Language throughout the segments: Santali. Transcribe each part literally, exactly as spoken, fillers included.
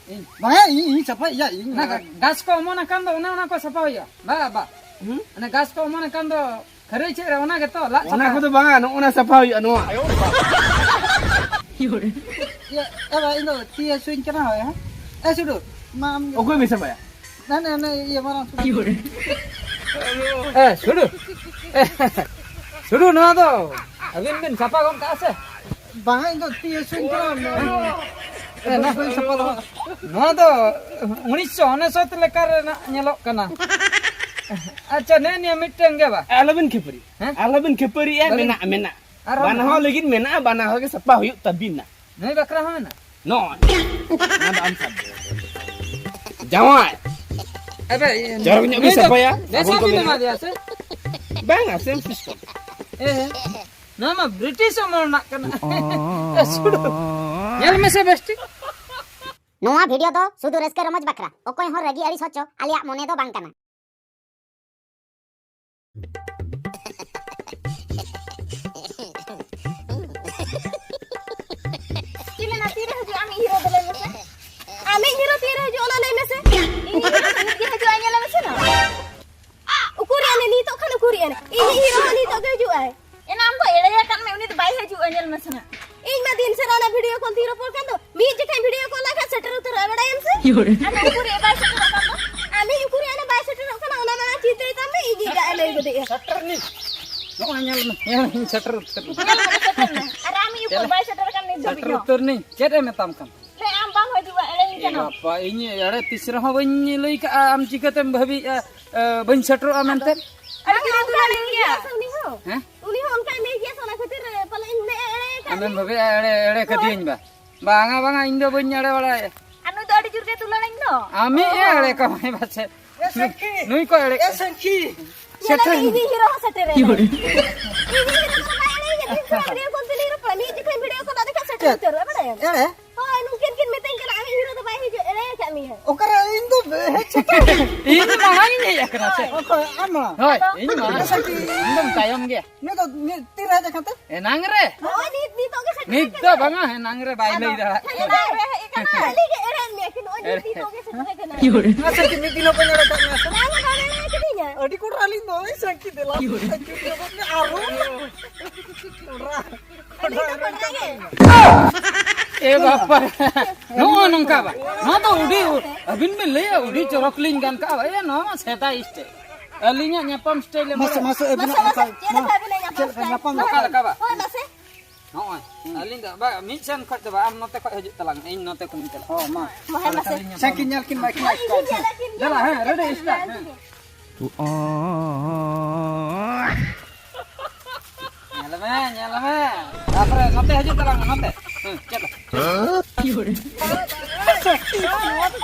ᱤᱧ᱾ ᱵᱟᱝᱟ, ᱤᱧ, ᱤᱧ ᱥᱟᱯᱷᱟᱭᱟ, ᱤᱧ᱾ ᱚᱱᱟ ᱜᱷᱟᱥ ᱠᱚ ᱚᱢᱚᱱ ᱟᱠᱟᱱ ᱫᱚ, ᱚᱱᱟ, ᱚᱱᱟ ᱠᱚ ᱥᱟᱯᱷᱟ ᱦᱩᱭᱩᱜᱼᱟ᱾ ᱵᱟ, ᱵᱟ᱾ ᱦᱩᱸ? ᱚᱱᱟ ᱜᱷᱟᱥ ᱠᱚ ᱚᱢᱚᱱ ᱟᱠᱟᱱ ᱫᱚ, ᱠᱷᱟᱹᱨᱟᱹᱭ ᱪᱮᱫ ᱨᱮ, ᱚᱱᱟ ᱜᱮᱛᱚ ᱞᱟᱜ ᱚᱱᱟ ᱥᱟᱯᱷᱟ᱾ ᱠᱚᱫᱚ ᱵᱟᱝᱟ, ᱱᱚᱜᱼᱚ ᱱᱟ ᱥᱟᱯᱷᱟ ᱦᱩᱭᱩᱜᱼᱟ, ᱱᱚᱣᱟ᱾ ᱤᱭᱟᱹ, ᱮ ᱵᱟ, ᱤᱧ ᱫᱚ ᱛᱤ ᱦᱟᱹᱥᱩᱧ ᱠᱟᱱᱟ, ᱦᱳᱭ, ᱦᱮᱸ? ᱮ, ᱥᱩᱰᱩ, ᱢᱟ ᱟᱢ ᱜᱮ᱾ ᱚᱠᱚᱭ ᱵᱤᱱ ᱥᱟᱯᱷᱟᱭᱟ? ᱱᱟ, ᱱᱟ, ᱱᱟ, ᱤᱭᱟᱹ, ᱢᱟᱨᱟᱝ ᱥᱩᱰᱩ᱾ ᱮ, ᱥᱩᱰᱩ᱾ ᱮ, ᱥᱩᱰᱩ, ᱱᱚᱣᱟ ᱫᱚ ᱟᱹᱵᱤᱱ ᱵᱤᱱ ᱥᱟᱯᱷᱟ ᱜᱚᱫ ᱠᱟᱜᱼᱟ ᱥᱮ? ᱵᱟᱝᱟ, ᱤᱧ ᱫᱚ ᱛᱤ ᱦᱟᱹᱥᱩᱧ ᱠᱟᱱᱟ᱾ ᱮ, ᱱᱟ᱾ ᱵᱟᱹᱧ ᱥᱟᱯᱷᱟ ᱫᱚ᱾ ᱱᱚᱣᱟ ᱫᱚ ᱩᱱᱤᱥᱥᱚ ᱩᱱᱩᱥᱚᱛ ᱞᱮᱠᱟ ᱨᱮᱱᱟᱜ ᱧᱮᱞᱚᱜ ᱠᱟᱱᱟ᱾ ᱟᱪᱪᱷᱟ, ᱱᱮ ᱱᱤᱭᱟᱹ ᱢᱤᱫᱴᱟᱝ ᱜᱮ ᱵᱟ? ᱟᱞᱚᱵᱤᱱ ᱠᱷᱟᱹᱯᱟᱹᱨᱤ᱾ ᱦᱮᱸ? ᱟᱞᱚᱵᱤᱱ ᱠᱷᱟᱹᱯᱟᱹᱨᱤᱜᱼᱟ, ᱵᱟᱹᱞᱤᱧ ᱢᱮᱱᱟᱜᱼᱟ, ᱢᱮᱱᱟᱜᱼᱟ᱾ ᱟᱨ ᱵᱟᱱᱟ ᱦᱚᱲ ᱞᱟᱹᱜᱤᱫ ᱢᱮᱱᱟᱜᱼᱟ, ᱵᱟᱱᱟ ᱦᱚᱲ ᱜᱮ ᱥᱟᱯᱷᱟ ᱦᱩᱭᱩᱜ ᱛᱟᱹᱵᱤᱱᱟ᱾ ᱱᱩᱭ ᱵᱟᱠᱷᱨᱟ ᱦᱚᱸ ᱢᱮᱱᱟᱜᱼᱟ? ᱱᱚᱜᱼᱚᱭ᱾ ᱚᱱᱟ ᱫᱚ ᱟᱢ ᱥᱟᱵ ᱫᱚ᱾ ᱡᱟᱶᱟᱭ᱾ ᱟᱵᱮ, ᱤᱭᱟᱹ, ᱪᱚᱨᱚᱠ ᱧᱚᱜ ᱱᱩᱭ ᱵᱤᱱ ᱫᱚ ᱥᱟᱯᱷᱟᱭᱟ, ᱵᱮᱥ ᱟᱵᱚ ᱠᱚ ᱵᱤᱱ ᱢᱮᱱᱟ᱾ ᱮᱢᱟ ᱫᱮᱭᱟ ᱥᱮ? ᱵᱟᱝᱟ, same system᱾ ᱮ, ᱱᱚᱣᱟ ᱢᱟ ᱵᱨᱤᱴᱤᱥ ᱚᱢᱚᱞ ᱨᱮᱱᱟᱜ ᱠᱟᱱᱟ᱾ ᱮ, ᱥᱩᱰᱩ᱾ ᱧᱮᱞ ᱢᱮᱥᱮ ᱵᱮᱥ ᱴᱷᱤᱠ᱾ ᱱᱚᱣᱟ ᱵᱷᱤᱰᱤᱭᱳ ᱫᱚ ᱥᱩᱫᱷᱩ ᱨᱟᱹᱥᱠᱟᱹ ᱨᱚᱢᱚᱡᱽ ᱵᱟᱠᱷᱨᱟ, ᱚᱠᱚᱭ ᱦᱚᱸ ᱨᱟᱹᱜᱤ ᱟᱹᱲᱤᱥ ᱦᱚᱪᱚ ᱟᱞᱮᱭᱟᱜ ᱢᱚᱱᱮ ᱫᱚ ᱵᱟᱝ ᱠᱟᱱᱟ᱾ ᱪᱮᱫ ᱢᱮᱱᱟ, ᱛᱤᱨᱮ ᱦᱤᱡᱩᱜᱼᱟ ᱟᱢᱤᱡ ᱦᱤᱨᱳ ᱫᱚ ᱞᱟᱹᱭ ᱢᱮᱥᱮ? ᱟᱢᱤᱡ ᱦᱤᱨᱳ ᱛᱤᱨᱮ ᱦᱤᱡᱩᱜᱼᱟ ᱚᱱᱟ ᱞᱟᱹᱭ ᱢᱮᱥᱮ? ᱤᱧ ᱦᱤᱨᱳ ᱫᱚ ᱱᱤᱛ ᱜᱮ ᱦᱤᱡᱩᱜᱼᱟ, ᱧᱮᱞ ᱢᱮᱥᱮ ᱱᱟ᱾ ᱩᱠᱩᱨᱤᱡ ᱮᱱᱮ ᱱᱤᱛᱚᱜ ᱠᱷᱟᱱ ᱩᱠᱩᱨᱤᱡ ᱮᱱᱮ? ᱤᱧᱤᱡ ᱦᱤᱨᱳ ᱦᱚᱸ ᱱᱤᱛᱚᱜ ᱜᱮ ᱦᱤᱡᱩᱜ ᱟᱭ᱾ ᱮᱱᱟ ᱟᱢ ᱫᱚ ᱮᱲᱮ ᱟᱠᱟᱫ ᱢᱮ, ᱩᱱᱤ ᱫᱚ ᱵᱟᱭ ᱦᱤᱡᱩᱜᱼᱟ, ᱧᱮᱞ ᱢᱮᱥᱮ ᱱᱟ᱾ ᱤᱧ ᱢᱟ ᱫᱤᱱ ᱥᱟᱨᱟ ᱚᱱᱟ ᱵᱷᱤᱰᱤᱭᱳ ᱠᱚᱞ ᱛᱤᱧ ᱨᱚᱯᱚᱲ ᱠᱟᱱ ᱫᱚ, ᱢᱤᱫ ᱡᱚᱠᱷᱮᱡ ᱵᱷᱤᱰᱤᱭᱳ ᱠᱚᱞ ᱞᱟᱜᱟ ᱥᱮᱴᱮᱨ ᱩᱛᱟᱹᱨᱚᱜᱼᱟ, ᱵᱟᱲᱟᱭᱟᱢ ᱥᱮ? ᱟᱫᱚ ᱩᱠᱩᱨᱤᱡ ᱵᱟᱭ ᱥᱮᱴᱮᱨᱚᱜ ᱠᱟᱱ ᱫᱚ? ᱟᱢᱤᱡ ᱩᱠᱩᱨᱤᱡ ᱮᱱᱮ ᱵᱟᱭ ᱥᱮᱴᱮᱨᱚᱜ ᱠᱟᱱᱟ, ᱚᱱᱟ ᱢᱟᱲᱟᱝ ᱪᱤᱱᱛᱟᱹᱭ ᱛᱟᱢ ᱢᱮ, ᱤᱧᱤᱡ ᱜᱟ ᱮ ᱞᱟᱹᱭ ᱜᱚᱫᱮᱜᱼᱟ᱾ ᱥᱮᱴᱮᱨ ᱱᱤᱡ᱾ ᱱᱚᱜᱼᱚᱭ ᱧᱮᱞ ᱢᱮ, ᱧᱮᱞ ᱢᱮ, ᱤᱧ ᱥᱮᱴᱮᱨ ᱩᱛᱟᱹᱨ ᱮᱱᱟ᱾ ᱧᱮᱞ ᱢᱮ, ᱥᱮᱴᱮᱨ ᱢᱮ᱾ ᱟᱨ ᱟᱢᱤᱡ ᱩᱠᱩᱨ ᱵᱟᱭ ᱥᱮᱴᱮᱨ ᱠᱟᱱ ᱱᱤᱛ ᱫᱷᱟᱹᱵᱤᱡ ᱥᱮᱴᱮᱨ ᱦᱚᱸ᱾ ᱩᱛᱟᱹᱨ ᱱᱤᱡ᱾ ᱪᱮᱫ ᱮ ᱢᱮᱛᱟᱢ ᱠᱟᱱ? ᱞᱟᱹᱭ ᱟᱢ ᱵᱟᱢ ᱦᱤᱡᱩᱜᱼᱟ, ᱮᱲᱮᱭᱤᱧ ᱮ ᱠᱟᱱᱟᱢ᱾ ᱵᱟᱯᱟ, ᱤᱧ ᱮᱲᱮ ᱛᱤᱥ ᱨᱮᱦᱚᱸ ᱵᱟᱹᱧ ᱞᱟᱹᱭ ᱠᱟᱜᱼᱟ, ᱟᱢ ᱪᱤᱠᱟᱹᱛᱮᱢ ᱵᱷᱟᱹᱵᱤᱭᱮᱜᱼᱟ, ᱮ, ᱵᱟᱹᱧ ᱥᱮᱴᱮᱨᱚᱜᱼᱟ ᱢᱮᱱᱛᱮ? ᱟᱨ ᱵᱟᱝ, ᱛᱤᱱᱟᱹᱜ ᱚᱱᱠᱟ ᱫᱩᱞᱟᱹᱲ ᱞᱟᱹᱭ ᱤᱧ ᱜᱮᱭᱟ᱾ ᱜᱮᱭᱟ ᱥᱮ ᱩᱱᱤ ᱦᱚᱸ? ᱦᱮᱸ? ᱩᱱᱤ ᱦᱚᱸ ᱚᱱᱠᱟᱭ ᱞᱟᱹᱭ ᱜᱮᱭᱟ ᱥᱮ, ᱚᱱᱟ ᱠᱷᱟᱹᱛᱤᱨ ᱯᱟᱞᱮ ᱤᱧ ᱞᱟᱹᱭ ᱮᱲᱮ ᱟᱠᱟᱫ ᱟᱢᱮᱢ ᱢᱮᱭᱟ᱾ ᱵᱷᱟᱹᱵᱤᱭᱮᱜᱼᱟ ᱮᱲᱮ, ᱮᱲᱮ ᱦᱳᱭ᱾ ᱠᱟᱫᱤᱭᱟᱹᱧ ᱵᱟ? ᱵᱟᱝᱟ, ᱵᱟᱝᱟ, ᱤᱧ ᱫᱚ ᱵᱟᱹᱧ ᱮᱲᱮ ᱵᱟᱲᱟᱭᱟ᱾ ᱟᱨ ᱱᱩᱭ ᱫᱚ ᱟᱹᱰᱤ ᱡᱳᱨ ᱜᱮ ᱫᱩᱞᱟᱹᱲᱟᱹᱧ ᱫᱚ᱾ ᱟᱢᱤᱡ ᱮ ᱮᱲᱮ ᱠᱟᱢᱟᱭ ᱯᱟᱪᱮ᱾ ᱮ ᱥᱟᱹᱠᱷᱤ᱾ ᱱᱩᱭ ᱠᱚ ᱮᱲᱮ ᱮ ᱠᱟᱱᱟ᱾ ᱥᱟᱹᱠᱷᱤ᱾ ᱧᱮᱞ ᱢᱮ, ᱥᱮᱴᱮᱨ᱾ ᱤᱧᱤᱡ ᱦᱤᱨᱳ ᱦᱚᱸ ᱥᱮᱴᱮᱨ ᱮᱱᱟᱭ᱾ ᱤᱧᱤᱡ ᱦᱤᱨᱳ ᱫᱚ ᱵᱟᱭ ᱮᱲᱮᱭᱤᱧᱟ, ᱫᱤᱱ ᱠᱷᱚᱱᱟᱜ ᱵᱷᱤᱰᱤᱭᱳ ᱠᱚᱞ ᱛᱮᱞᱤᱧ ᱨᱚᱯᱚᱲᱟ᱾ ᱢᱤᱫ ᱡᱚᱠᱷᱚᱱ ᱵᱷᱤᱰᱤᱭᱳ ᱠᱚᱞ ᱟᱫᱮ ᱠᱷᱟᱱ ᱥᱮᱴᱮᱨ ᱪᱮᱫ? ᱩᱛᱟᱹᱨᱚᱜᱼᱟ, ᱵᱟᱲᱟᱭᱟᱢ? ᱮᱲᱮ? ᱦᱳᱭ, ᱱᱩᱠᱤᱱ ᱠᱤᱱ ᱢᱤᱛᱟᱹᱧ ᱠᱟᱱᱟ, "ᱟᱢᱤᱡ ᱦᱤᱨᱳ ᱫᱚ ᱵᱟᱭ ᱦᱤᱡᱩᱜ, ᱮᱲᱮ ᱟᱠᱟᱫ ᱢᱮᱭᱟ᱾" ᱚᱠᱟᱨᱮ? ᱤᱧ ᱫᱚ ᱦᱮᱡ ᱥᱮᱴᱮᱨ᱾ ᱤᱧ ᱢᱟᱲᱟᱝ ᱤᱧ ᱦᱮᱡ ᱟᱠᱟᱱᱟ ᱥᱮ᱾ ᱦᱳᱭ᱾ ᱚᱠᱚᱭ? ᱟᱢ ᱢᱟᱲᱟᱝ? ᱦᱳᱭ, ᱟᱫᱚ ᱤᱧ ᱢᱟᱲᱟᱝ᱾ ᱟᱪᱪᱷᱟ, ᱴᱷᱤᱠ᱾ ᱤᱧ ᱫᱚᱢ ᱛᱟᱭᱚᱢ ᱜᱮᱭᱟ᱾ ᱱᱤᱛ ᱫᱚ, ᱱᱤᱛ ᱛᱤᱨᱮ ᱦᱮᱡ ᱟᱠᱟᱱ ᱛᱮ? ᱮᱱᱟᱝ ᱨᱮ᱾ ᱦᱳᱭ, ᱱᱤᱛ, ᱱᱤᱛᱚᱜ ᱜᱮ ᱥᱮᱴᱮᱨ ᱱᱤᱛ ᱟᱠᱟᱱᱟ᱾ ᱫᱚ ᱵᱟᱝᱟ, ᱮᱱᱟᱝ ᱨᱮ ᱵᱟᱭ ᱟᱫᱚ ᱞᱟᱹᱭ ᱫᱟᱲᱮᱭᱟᱜ ᱠᱷᱟᱹᱞᱤ ᱠᱟᱱᱟ᱾ ᱵᱟᱭ ᱦᱮᱡ ᱟᱠᱟᱱᱟ᱾ ᱠᱷᱟᱹᱞᱤ ᱜᱮ ᱮᱲᱮᱭᱮᱫ ᱢᱮᱭᱟ᱾ ᱢᱤᱫ ᱫᱤᱱ ᱦᱚᱸ ᱜᱮ ᱥᱮ ᱛᱟᱦᱮᱸ ᱠᱟᱱᱟ᱾ ᱟᱪᱪᱷᱟ, ᱪᱮᱫ ᱢᱤᱫ ᱫᱤᱱ ᱦᱚᱸ ᱵᱟᱹᱧ ᱚᱰᱚᱠ ᱠᱟᱜ ᱢᱮᱭᱟ ᱥᱮ? ᱵᱟᱝ ᱚᱰᱚᱠ ᱫᱟᱲᱮ ᱠᱟᱹᱫᱤᱧᱟ᱾ ᱟᱹᱰᱤ ᱠᱚᱰᱨᱟ ᱞᱤᱧ ᱫᱚ, ᱳᱭ ᱥᱟᱹᱝᱠᱷᱤ ᱫᱮᱞᱟ᱾ ᱥᱟᱹᱝᱠᱷᱤ ᱫᱮᱞᱟ ᱵᱚᱞᱮ ᱟᱨᱦᱚᱸ᱾ ᱠᱚᱰᱨᱟ, ᱠᱚᱰᱨᱟ ᱟᱹᱰᱤ ᱠᱚᱰᱨᱟ ᱜᱮ᱾ ᱮ ᱵᱟᱯᱟ, ᱱᱚᱜᱼᱚ ᱱᱚᱝᱠᱟ ᱵᱟ᱾ ᱱᱚᱣᱟ ᱫᱚ ᱩᱰᱤ, ᱟᱹᱵᱤᱱ ᱵᱤᱱ ᱞᱟᱹᱭᱟ ᱩᱰᱤ ᱪᱚᱨᱚᱠ ᱞᱤᱧ ᱜᱟᱱ ᱠᱟᱜᱼᱟ᱾ ᱮ, ᱱᱚᱣᱟ ᱢᱟ ᱥᱮᱫᱟᱭ ᱥᱴᱟᱭᱤᱞ᱾ ᱟᱹᱞᱤᱧᱟᱜ ᱧᱟᱯᱟᱢ ᱥᱴᱟᱭᱤᱞ ᱮᱢ ᱢᱟᱥᱮ, ᱞᱟᱹᱭᱟ᱾ ᱢᱟᱥᱮ, ᱟᱹᱵᱤᱱᱟᱜ ᱢᱟᱥᱮ, ᱢᱟᱥᱮ, ᱠᱟᱛᱷᱟ᱾ ᱪᱮᱫ ᱞᱮᱠᱟ ᱢᱟ, ᱵᱤᱱ ᱧᱟᱯᱟᱢ ᱪᱮᱫ ᱞᱮᱠᱟ ᱥᱴᱟᱭᱤᱞ? ᱧᱟᱯᱟᱢ ᱚᱠᱟ ᱞᱮᱠᱟ ᱵᱟ? ᱦᱳᱭ, ᱢᱟᱥᱮ᱾ ᱱᱚᱜᱼᱚᱭ, ᱦᱩᱸ᱾ ᱟᱹᱞᱤᱧ ᱫᱚ ᱵᱟ, ᱢᱤᱫ ᱥᱮᱱ ᱠᱷᱚᱡ ᱫᱚ ᱵᱟ, ᱟᱢ ᱱᱚᱛᱮ ᱠᱷᱚᱡ ᱦᱤᱡᱩᱜ ᱛᱟᱞᱟᱝ ᱢᱮ, ᱤᱧ ᱱᱚᱛᱮ ᱠᱷᱚᱱᱤᱧ ᱪᱟᱞᱟᱜᱼᱟ᱾ ᱦᱚᱸ, ᱢᱟ᱾ ᱢᱟ, ᱦᱮᱸ, ᱢᱟᱥᱮ᱾ ᱛᱟᱦᱞᱮ ᱧᱟᱯᱟᱢ ᱥᱟᱸᱠᱤ ᱧᱮᱞ ᱠᱤᱱ ᱢᱟ, ᱠᱤᱱ ᱟᱭ ᱠᱟᱱ᱾ ᱧᱮᱞ ᱠᱤᱱ, ᱧᱮᱞ ᱠᱤᱱ, ᱫᱮᱞᱟ, ᱦᱮᱸ, ᱧᱮᱞ ᱨᱮᱰᱤ, ᱠᱤᱱ, ᱥᱴᱟᱨᱴ, ᱧᱮᱞ ᱦᱮᱸ᱾ ᱠᱤᱱ᱾ ᱧᱮᱞ ᱢᱮ, ᱧᱮᱞ ᱢᱮ᱾ ᱛᱟᱯᱚᱨᱮ ᱱᱚᱛᱮ ᱦᱤᱡᱩᱜ ᱛᱟᱞᱟᱝ ᱢᱮ, ᱱᱚᱛᱮ᱾ ᱦᱮᱸ, ᱪᱮᱫ?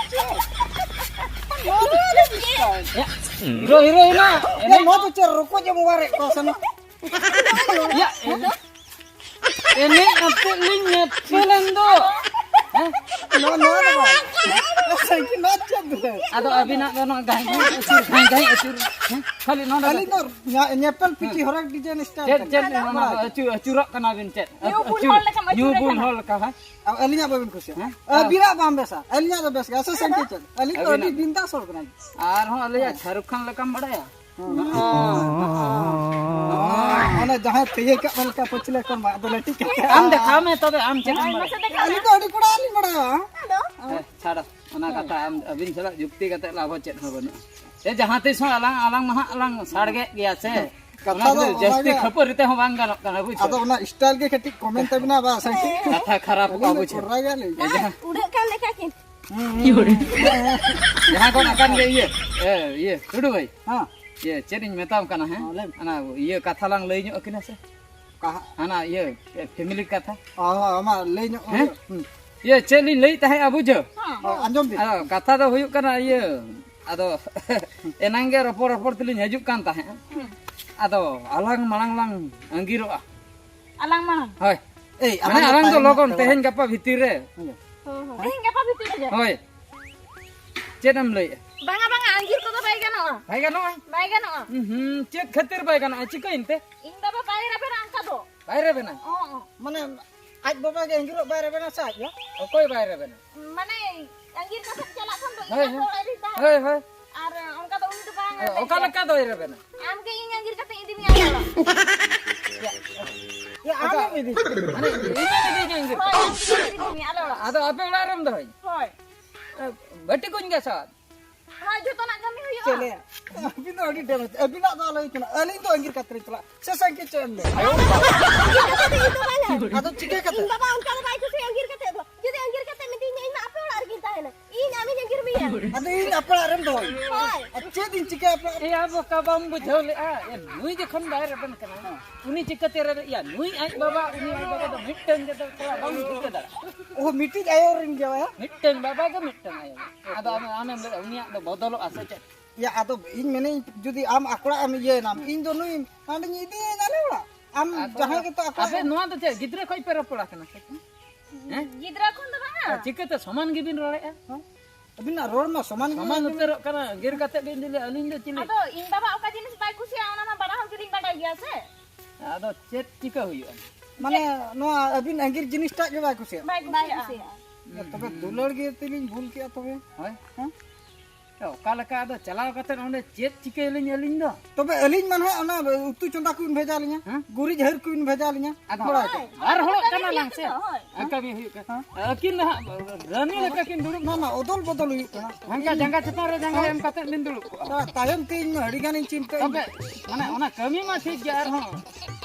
Hero, heroine. ᱮ, ᱱᱚᱣᱟ ᱫᱚ ᱪᱮᱫ ᱨᱚᱠᱚᱡ ᱮᱢ ᱚᱣᱟᱨᱮᱫ ᱠᱚᱣᱟ ᱥᱮ ᱱᱚᱣᱟ? ᱭᱟ, ᱮ-, ᱮᱱᱮᱡ ᱟᱛᱮᱫ ᱞᱤᱧ ᱧᱮᱯᱮᱞ ᱮᱱ ᱫᱚ᱾ ᱦᱮᱸ? ᱱᱚᱣᱟ, ᱱᱚᱣᱟ ᱫᱚ ᱵᱟᱝ᱾ ᱱᱚᱣᱟ ᱪᱮᱫ ᱫᱚ? ᱟᱫᱚ ᱟᱹᱵᱤᱱᱟᱜ ᱫᱚ ᱱᱚᱣᱟ ᱜᱟᱹᱭ ᱜᱟᱹᱭ ᱟᱹᱪᱩᱨ, ᱜᱟᱹᱭ ᱜᱟᱹᱭ ᱟᱹᱪᱩᱨ᱾ ᱦᱮᱸ? ᱠᱷᱟᱹᱞᱤ ᱱᱚᱰᱮ ᱫᱚ᱾ ᱟᱹᱞᱤᱧ ᱫᱚ ᱧᱟ-, ᱧᱮᱯᱮᱞ ᱯᱤᱴᱤ ᱦᱚᱨᱚᱜ ᱰᱤᱡᱟᱭᱤᱱ ᱥᱴᱟᱭᱤᱞ ᱪᱮᱫ, ᱠᱟᱱᱟ᱾ ᱪᱮᱫ ᱚᱱᱟ ᱫᱚ ᱟᱹᱪᱩ-, ᱟᱹᱪᱩᱨᱚᱜ ᱠᱟᱱᱟ ᱵᱤᱱ ᱪᱮᱫ? ᱧᱩ ᱵᱩᱞ ᱟᱹᱪᱩᱨ, ᱦᱚᱲ ᱞᱮᱠᱟᱢ ᱧᱩ ᱟᱹᱪᱩᱨᱮ ᱵᱩᱞ ᱠᱟᱱᱟ᱾ ᱦᱚᱲ ᱞᱮᱠᱟ, ᱦᱮᱸ? ᱟᱨ ᱟᱹᱞᱤᱧᱟᱜ ᱵᱟᱵᱤᱱ ᱠᱩᱥᱤᱭᱟᱜᱼᱟ? ᱦᱮᱸ? ᱟᱹᱵᱤᱱᱟᱜ ᱵᱟᱝ ᱵᱮᱥᱟ, ᱟᱹᱞᱤᱧᱟᱜ ᱫᱚ ᱵᱮᱥ ᱜᱮᱭᱟ᱾ ᱥᱮ ᱥᱮᱱ ᱟᱹᱵᱤᱱᱟᱜ᱾ ᱵᱤᱱᱫᱟᱥ ᱦᱚᱲ ᱠᱟᱱᱟ᱾ ᱟᱨᱦᱚᱸ ᱟᱞᱮᱭᱟᱜ ᱦᱮᱸ᱾ ᱥᱟᱦᱨᱩᱠ ᱠᱷᱟᱱ ᱞᱮᱠᱟᱢ ᱵᱟᱲᱟᱭᱟ? ᱦᱮᱸ᱾ ᱚᱱᱮ ᱡᱟᱦᱟᱸᱭ ᱛᱮᱭᱟᱹ ᱠᱟᱜ ᱢᱮ ᱞᱮᱠᱟ ᱯᱟᱹᱪᱷᱞᱟᱹ ᱠᱷᱚᱱ ᱢᱟᱜ ᱫᱚ ᱞᱟᱹᱴᱤ ᱠᱟᱜ ᱠᱟᱱᱟ᱾ ᱟᱢ ᱫᱮᱠᱷᱟᱣ ᱢᱮ ᱛᱚᱵᱮ, ᱟᱢ ᱪᱮᱫ ᱮᱢ ᱵᱟᱲᱟᱭᱟ? ᱟᱹᱞᱤᱧ ᱫᱚ ᱟᱹᱰᱤ ᱠᱚᱲᱟ ᱞᱤᱧ ᱵᱟᱲᱟᱭᱟ᱾ ᱦᱮᱸ, ᱪᱷᱟᱲ, ᱚᱱᱟ ᱠᱟᱛᱷᱟ ᱟᱢ, ᱟᱹᱵᱤᱱ ᱥᱟᱞᱟᱜ ᱡᱩᱠᱛᱤ ᱠᱟᱛᱮ ᱞᱟᱵᱷ ᱦᱚᱸ ᱪᱮᱫ ᱦᱚᱸ ᱵᱟᱹᱱᱩᱜᱼᱟ᱾ ᱮ, ᱡᱟᱦᱟᱸ ᱛᱤᱥ ᱦᱚᱸ ᱟᱞᱟᱝ, ᱟᱞᱟᱝ ᱢᱟ ᱦᱟᱸᱜ ᱞᱟᱝ ᱥᱟᱲᱜᱮᱫ ᱜᱮᱭᱟ ᱥᱮ᱾ ᱠᱟᱛᱷᱟ ᱚᱱᱟ ᱫᱚ ᱠᱷᱟᱹᱛᱤᱨ ᱡᱟᱹᱥᱛᱤ ᱚᱱᱟᱜᱮ᱾ ᱠᱷᱟᱹᱯᱟᱹᱨᱤ ᱛᱮᱦᱚᱸ ᱵᱟᱝ ᱜᱟᱱᱚᱜ ᱠᱟᱱᱟ, ᱵᱩᱡᱷᱟᱹᱣ᱾ ᱟᱫᱚ ᱚᱱᱟ ᱥᱴᱟᱭᱤᱞ ᱜᱮ ᱠᱟᱹᱴᱤᱡ ᱠᱚᱢᱮᱱ ᱛᱟᱵᱤᱱᱟ, ᱵᱟᱥ᱾ ᱠᱟᱛᱷᱟ ᱠᱷᱟᱨᱟᱯᱚᱜᱼᱟ, ᱟᱹᱞᱤᱧ ᱫᱚ ᱵᱩᱡᱷᱟᱹᱣ᱾ ᱠᱚᱨᱟᱣ ᱜᱮᱭᱟᱞᱤᱧ᱾ ᱮ, ᱡᱟᱦᱟᱸ ᱩᱰᱟᱹᱜ ᱠᱟᱱ ᱞᱮᱠᱟ ᱠᱤᱱ᱾ ᱦᱩᱸ, ᱦᱩᱸ, ᱦᱩᱸ᱾ ᱡᱟᱦᱟᱸ ᱠᱚ ᱚᱱᱟ ᱠᱟᱱ ᱜᱮ, ᱤᱭᱟᱹ, ᱮ, ᱤᱭᱟᱹ, ᱴᱩᱰᱩ ᱵᱷᱟᱹᱭ᱾ ᱦᱮᱸ᱾ ᱤᱭᱟᱹ, ᱪᱮᱫ ᱤᱧ ᱢᱮᱛᱟᱢ ᱠᱟᱱᱟ, ᱦᱮᱸ? ᱦᱮᱸ, ᱞᱟᱹᱭ ᱢᱮ᱾ ᱚᱱᱟ ᱤᱭᱟᱹ ᱠᱟᱛᱷᱟ ᱞᱟᱝ ᱞᱟᱹᱭ ᱧᱚᱜ ᱟᱹᱠᱤᱱᱟ ᱥᱮ? ᱠᱟᱦᱟ? ᱦᱟᱱᱟ ᱤᱭᱟᱹ, ᱯᱷᱮᱢᱤᱞᱤ ᱠᱟᱛᱷᱟ᱾ ᱚ, ᱟᱢᱟᱜ ᱞᱟᱹᱭ ᱧᱚᱜ ᱦᱮᱸ? ᱦᱩᱭᱩᱜ᱾ ᱦᱩᱸ᱾ ᱤᱭᱟᱹ, ᱪᱮᱫ ᱞᱤᱧ ᱞᱟᱹᱭᱮᱫ ᱛᱟᱦᱮᱸᱫ, ᱵᱩᱡᱷᱟᱹᱣ? ᱦᱮᱸ, ᱦᱮᱸ᱾ ᱟᱸᱡᱚᱢ ᱫᱤᱧ᱾ ᱟᱫᱚ ᱠᱟᱛᱷᱟ ᱫᱚ ᱦᱩᱭᱩᱜ ᱠᱟᱱᱟ, ᱤᱭᱟᱹ, ᱟᱫᱚ ᱮᱱᱟᱝ ᱜᱮ ᱨᱚᱯᱚᱲ ᱨᱚᱯᱚᱲ ᱛᱮᱞᱤᱧ ᱦᱤᱡᱩᱜ ᱠᱟᱱ ᱛᱟᱦᱮᱸᱫ᱾ ᱦᱩᱸ᱾ ᱟᱫᱚ ᱟᱞᱟᱝ ᱢᱟᱲᱟᱝ ᱞᱟᱝ ᱟᱸᱜᱤᱨᱚᱜᱼᱟ᱾ ᱟᱞᱟᱝ ᱢᱟᱲᱟᱝ? ᱦᱳᱭ᱾ ᱮᱭ, ᱢᱟᱱᱮ ᱟᱞᱟᱝ ᱟᱞᱟᱝ ᱫᱚ ᱛᱟᱭᱚᱢ ᱞᱚᱜᱚᱱ, ᱛᱟᱭᱚᱢ᱾ ᱛᱮᱦᱮᱧ ᱜᱟᱯᱟ ᱵᱷᱤᱛᱤᱨ ᱨᱮ᱾ ᱦᱳᱭ᱾ ᱦᱳᱭ, ᱦᱳᱭ᱾ ᱛᱮᱦᱮᱧ ᱜᱟᱯᱟ ᱵᱷᱤᱛᱤᱨ ᱨᱮᱜᱮ? ᱦᱳᱭ᱾ ᱪᱮᱫ ᱮᱢ ᱞᱟᱹᱭᱮᱫᱼᱟ? ᱵᱟᱝᱟ, ᱵᱟᱝᱟ, ᱟᱸᱜᱤᱨ ᱠᱚᱫᱚ ᱵᱟᱭ ᱜᱟᱱᱚᱜᱼᱟ᱾ ᱵᱟᱭ ᱜᱟᱱᱚᱜᱼᱟ? ᱵᱟᱭ ᱜᱟᱱᱚᱜᱼᱟ᱾ ᱦᱩᱸ, ᱪᱮᱫ ᱠᱷᱟᱹᱛᱤᱨ ᱵᱟᱭ ᱜᱟᱱᱚᱜᱼᱟ? ᱪᱤᱠᱟᱹᱭᱮᱱ ᱛᱮ? ᱤᱧ ᱵᱟᱵᱟ ᱵᱟᱭ ᱨᱮᱵᱮᱱᱟ ᱚᱱᱠᱟ ᱫᱚ᱾ ᱵᱟᱭ ᱨᱮᱵᱮᱱᱟ? ᱚ, ᱚ᱾ ᱢᱟᱱᱮ, ᱟᱡ ᱵᱟᱵᱟ ᱜᱮ ᱟᱸᱜᱤᱨᱚᱜ ᱵᱟᱭ ᱨᱮᱵᱮᱱᱟ ᱥᱮ ᱟᱡ ᱜᱮ? ᱚᱠᱚᱭ ᱵᱟᱭ ᱨᱮᱵᱮᱱᱟ? ᱢᱟᱱᱮ, ᱟᱸᱜᱤᱨ ᱠᱟᱛᱮ ᱦᱳᱭ, ᱦᱳᱭ᱾ ᱚᱲᱟᱜ ᱨᱮ ᱛᱟᱦᱮᱸ᱾ ᱦᱳᱭ, ᱦᱳᱭ᱾ ᱟᱨ ᱚᱱᱠᱟ ᱫᱚ ᱩᱱᱤ ᱫᱚ ᱵᱟᱝ ᱮ, ᱚᱠᱟ ᱞᱮᱠᱟ ᱫᱚᱭ ᱨᱮᱵᱮᱱᱟ? ᱟᱢ ᱜᱮ ᱤᱧ ᱟᱸᱜᱤᱨ ᱠᱟᱛᱮ ᱤᱫᱤ ᱢᱮᱭᱟ ᱟᱞᱮ ᱚᱲᱟᱜ᱾ ᱭᱟ, ᱟᱢᱮᱢ ᱤᱫᱤ᱾ ᱢᱟᱱᱮ ᱤᱧ ᱤᱫᱤ ᱢᱮᱭᱟ ᱟᱸᱜᱤᱨ᱾ ᱦᱳᱭ, ᱟᱢ ᱜᱮ ᱤᱫᱤ ᱢᱮᱭᱟ ᱟᱞᱮ ᱚᱲᱟᱜ᱾ ᱟᱫᱚ ᱟᱯᱮ ᱚᱲᱟᱜ ᱨᱮᱢ ᱫᱚᱦᱚᱭ? ᱦᱳᱭ᱾ ᱮ, ᱵᱟᱹᱴᱤ ᱠᱚᱧ ᱜᱟᱥᱟᱣᱟ᱾ ᱦᱳᱭ, ᱡᱚᱛᱚᱱᱟᱜ ᱠᱟᱹᱢᱤ ᱦᱩᱭᱩᱜᱼᱟ᱾ ᱪᱮᱞᱮ, ᱟᱹᱵᱤᱱ ᱫᱚ ᱟᱹᱰᱤ ᱰᱷᱮᱨ, ᱟᱹᱵᱤᱱᱟᱜ ᱫᱚ ᱟᱞᱚ ᱦᱩᱭ ᱠᱟᱱᱟ, ᱟᱹᱞᱤᱧ ᱫᱚ ᱟᱸᱜᱤᱨ ᱠᱟᱛᱮ ᱞᱤᱧ ᱪᱟᱞᱟᱜᱼᱟ᱾ ᱥᱮ ᱥᱟᱸᱜᱮ ᱪᱮᱫ ᱮᱢ ᱞᱟᱹᱭᱟ? ᱟᱸᱜᱤᱨ ᱠᱟᱛᱮ ᱤᱧ ᱫᱚ ᱵᱟᱝᱟ᱾ ᱟᱫᱚ ᱪᱤᱠᱟᱹ ᱠᱟᱛᱮ? ᱤᱧ ᱵᱟᱵᱟ ᱚᱱᱠᱟ ᱫᱚ ᱵᱟᱭ ᱠᱩᱥᱤᱭᱟᱜᱼᱟ ᱟᱸᱜᱤᱨ ᱠᱟᱛᱮ ᱫᱚ᱾ ᱡᱩᱫᱤ ᱟᱸᱜᱤᱨ ᱠᱟᱛᱮ ᱢᱤᱛᱟᱹᱧᱟ, ᱤᱧ ᱢᱟ ᱟᱯᱮ ᱚᱲᱟᱜ ᱨᱮᱜᱤᱧ ᱛᱟᱦᱮᱱᱟ᱾ ᱤᱧ ᱟᱢᱤᱧ ᱟᱸᱜᱤᱨ ᱢᱮᱭᱟ᱾ ᱟᱫᱚ ᱤᱧ ᱟᱯᱮ ᱚᱲᱟᱜ ᱨᱮᱢ ᱫᱚᱦᱚᱭ᱾ ᱦᱳᱭ᱾ ᱟᱨ ᱪᱮᱫ ᱤᱧ ᱪᱤᱠᱟᱹᱭᱟ ᱟᱯᱮ ᱚᱲᱟᱜ ᱨᱮ? ᱮᱭᱟ ᱵᱚᱠᱟ, ᱵᱟᱢ ᱵᱩᱡᱷᱟᱹᱣ ᱞᱮᱜᱼᱟ? ᱮ, ᱱᱩᱭ ᱡᱚᱠᱷᱚᱱ ᱵᱟᱭ ᱨᱮᱵᱮᱱ ᱠᱟᱱᱟ, ᱩᱱᱤ ᱪᱤᱠᱟᱹᱛᱮ ᱨᱮᱵᱮᱱ? ᱮᱭᱟ, ᱱᱩᱭ ᱟᱡ ᱵᱟᱵᱟ, ᱩᱱᱤ ᱟᱡ ᱵᱟᱵᱟ ᱫᱚ ᱢᱤᱫᱴᱟᱝ ᱜᱮ ᱫᱚ ᱛᱷᱚᱲᱟ ᱵᱟᱢ ᱴᱷᱤᱠᱟᱹ ᱫᱟᱲᱮᱭᱟᱜᱼᱟ᱾ ᱚ, ᱢᱤᱫᱴᱤᱡ ᱟᱭᱳ ᱨᱮᱱ ᱜᱮ ᱵᱟᱭᱟ? ᱢᱤᱫᱴᱟᱝ ᱵᱟᱵᱟ ᱜᱮ ᱢᱤᱫᱴᱟᱝ ᱟᱭᱳ᱾ ᱟᱫᱚ ᱟᱢ, ᱟᱢᱮᱢ ᱞᱟᱹᱭᱟ ᱩᱱᱤᱭᱟᱜ ᱫᱚ ᱵᱚᱫᱚᱞᱚᱜᱼᱟ ᱥᱮ ᱪᱮᱫ? ᱭᱟ, ᱟᱫᱚ ᱤᱧ ᱢᱮᱱᱟᱹᱧ, ᱡᱩᱫᱤ ᱟᱢ ᱟᱠᱚᱲᱟᱜ ᱮᱢ ᱤᱭᱟᱹᱭᱮᱱᱟᱢ, ᱤᱧ ᱫᱚ ᱱᱩᱭ ᱦᱟᱸᱰᱮᱧ ᱤᱫᱤᱭᱮᱭᱟ ᱟᱞᱮ ᱚᱲᱟᱜ᱾ ᱟᱢ ᱟᱫᱚ ᱡᱟᱦᱟᱸᱭ ᱜᱮᱛᱚ ᱟᱠᱚᱲᱟᱜ ᱟᱯᱮ ᱮᱢ ᱱᱚᱣᱟ ᱫᱚ ᱪᱮᱫ ᱜᱤᱫᱽᱨᱟᱹ ᱠᱷᱚᱡ ᱯᱮ ᱨᱚᱯᱚᱲ ᱟᱠᱟᱱᱟ ᱥᱮ ᱪᱮᱫ? ᱦᱮᱸ? ᱜᱤᱫᱽᱨᱟᱹ ᱠᱷᱚᱱ ᱫᱚ ᱵᱟᱝᱟ᱾ ᱟᱨ ᱪᱤᱠᱟᱹᱛᱮ ᱥᱚᱢᱟᱱ ᱜᱮᱵᱤᱱ ᱨᱚᱲᱮᱫᱼᱟ? ᱦᱮᱸ? ᱟᱹᱵᱤᱱᱟᱜ ᱨᱚᱲ ᱢᱟ ᱥᱚᱢᱟᱱ ᱜᱮ ᱥᱚᱢᱟᱱ ᱢᱮᱱᱟᱜ ᱩᱛᱟᱹᱨᱚᱜ ᱠᱟᱱᱟ᱾ ᱜᱤᱨ ᱠᱟᱛᱮ ᱵᱤᱱ ᱤᱫᱤ ᱞᱮᱭᱟ, ᱟᱹᱞᱤᱧ ᱫᱚ ᱪᱤᱞᱤ? ᱟᱫᱚ ᱤᱧ ᱵᱟᱵᱟ ᱚᱠᱟ ᱡᱤᱱᱤᱥ ᱵᱟᱭ ᱠᱩᱥᱤᱭᱟᱜᱼᱟ, ᱚᱱᱟ ᱢᱟ ᱵᱟᱰᱟᱭ ᱦᱚᱲ ᱜᱮᱞᱤᱧ ᱵᱟᱰᱟᱭ ᱜᱮᱭᱟ ᱥᱮ᱾ ᱟᱫᱚ ᱪᱮᱫ ᱪᱤᱠᱟᱹ ᱦᱩᱭᱩᱜᱼᱟ? ᱢᱟᱱᱮ ᱱᱚᱣᱟ ᱟᱹᱵᱤᱱ ᱟᱸᱜᱤᱨ ᱡᱤᱱᱤᱥᱴᱟᱜ ᱜᱮ ᱵᱟᱭ ᱠᱩᱥᱤᱭᱟᱜᱼᱟ? ᱵᱟᱭ ᱠᱩᱥᱤᱭᱟᱜᱼᱟ᱾ ᱛᱚᱵᱮ ᱫᱩᱞᱟᱹᱲ ᱜᱮ ᱛᱮᱞᱤᱧ ᱵᱷᱩᱞ ᱠᱮᱜᱼᱟ ᱛᱚᱵᱮ᱾ ᱦᱳᱭ᱾ ᱦᱮᱸ? ᱚᱠᱟ ᱞᱮᱠᱟ ᱟᱫᱚ ᱪᱟᱞᱟᱣ ᱠᱟᱛᱮ ᱚᱸᱰᱮ ᱪᱮᱫ ᱪᱤᱠᱟᱹᱭᱟᱞᱤᱧ ᱟᱹᱞᱤᱧ ᱫᱚ? ᱛᱚᱵᱮ ᱟᱹᱞᱤᱧ ᱢᱟ ᱱᱟᱦᱟᱜ ᱚᱱᱟ ᱩᱛᱩ ᱪᱚᱸᱫᱟ ᱠᱚᱵᱤᱱ ᱵᱷᱮᱡᱟ ᱞᱤᱧᱟ, ᱦᱮᱸ? ᱜᱩᱨᱤᱡ ᱦᱟᱹᱨ ᱠᱚᱵᱤᱱ ᱵᱷᱮᱡᱟ ᱞᱤᱧᱟ᱾ ᱟᱫᱚ ᱵᱟᱲᱟᱭ ᱠᱮᱫᱟ᱾ ᱵᱟᱨ ᱦᱚᱲᱚᱜ ᱠᱟᱱᱟ ᱞᱟᱝ ᱥᱮ? ᱦᱳᱭ᱾ ᱦᱮᱸ? ᱠᱟᱹᱢᱤ ᱦᱩᱭᱩᱜ ᱠᱟᱱᱟ᱾ ᱦᱮᱸ? ᱟᱹᱠᱤᱱ ᱱᱟᱦᱟᱜ ᱨᱟᱹᱱᱤ ᱞᱮᱠᱟ ᱠᱤᱱ ᱫᱩᱲᱩᱵ ᱱᱟ, ᱱᱟ ᱚᱫᱚᱞ ᱵᱚᱫᱚᱞ ᱦᱩᱭᱩᱜ ᱠᱟᱱᱟ᱾ ᱦᱟᱱᱠᱟ ᱡᱟᱸᱜᱟ ᱪᱮᱛᱟᱱ ᱨᱮ ᱡᱟᱸᱜᱟ ᱮᱢ ᱠᱟᱛᱮ ᱵᱤᱱ ᱫᱩᱲᱩᱵ ᱠᱚᱜᱼᱟ᱾ ᱛᱟᱭᱚᱢ ᱛᱮ ᱤᱧ ᱢᱟ ᱟᱹᱰᱤ ᱜᱟᱱᱤᱧ ᱪᱤᱱᱛᱟᱹᱜᱼᱟ᱾ ᱛᱚᱵᱮ ᱢᱟᱱᱮ ᱚᱱᱟ ᱠᱟᱹᱢᱤ ᱢᱟ ᱴᱷᱤᱠ ᱜᱮ, ᱟᱨᱦᱚᱸ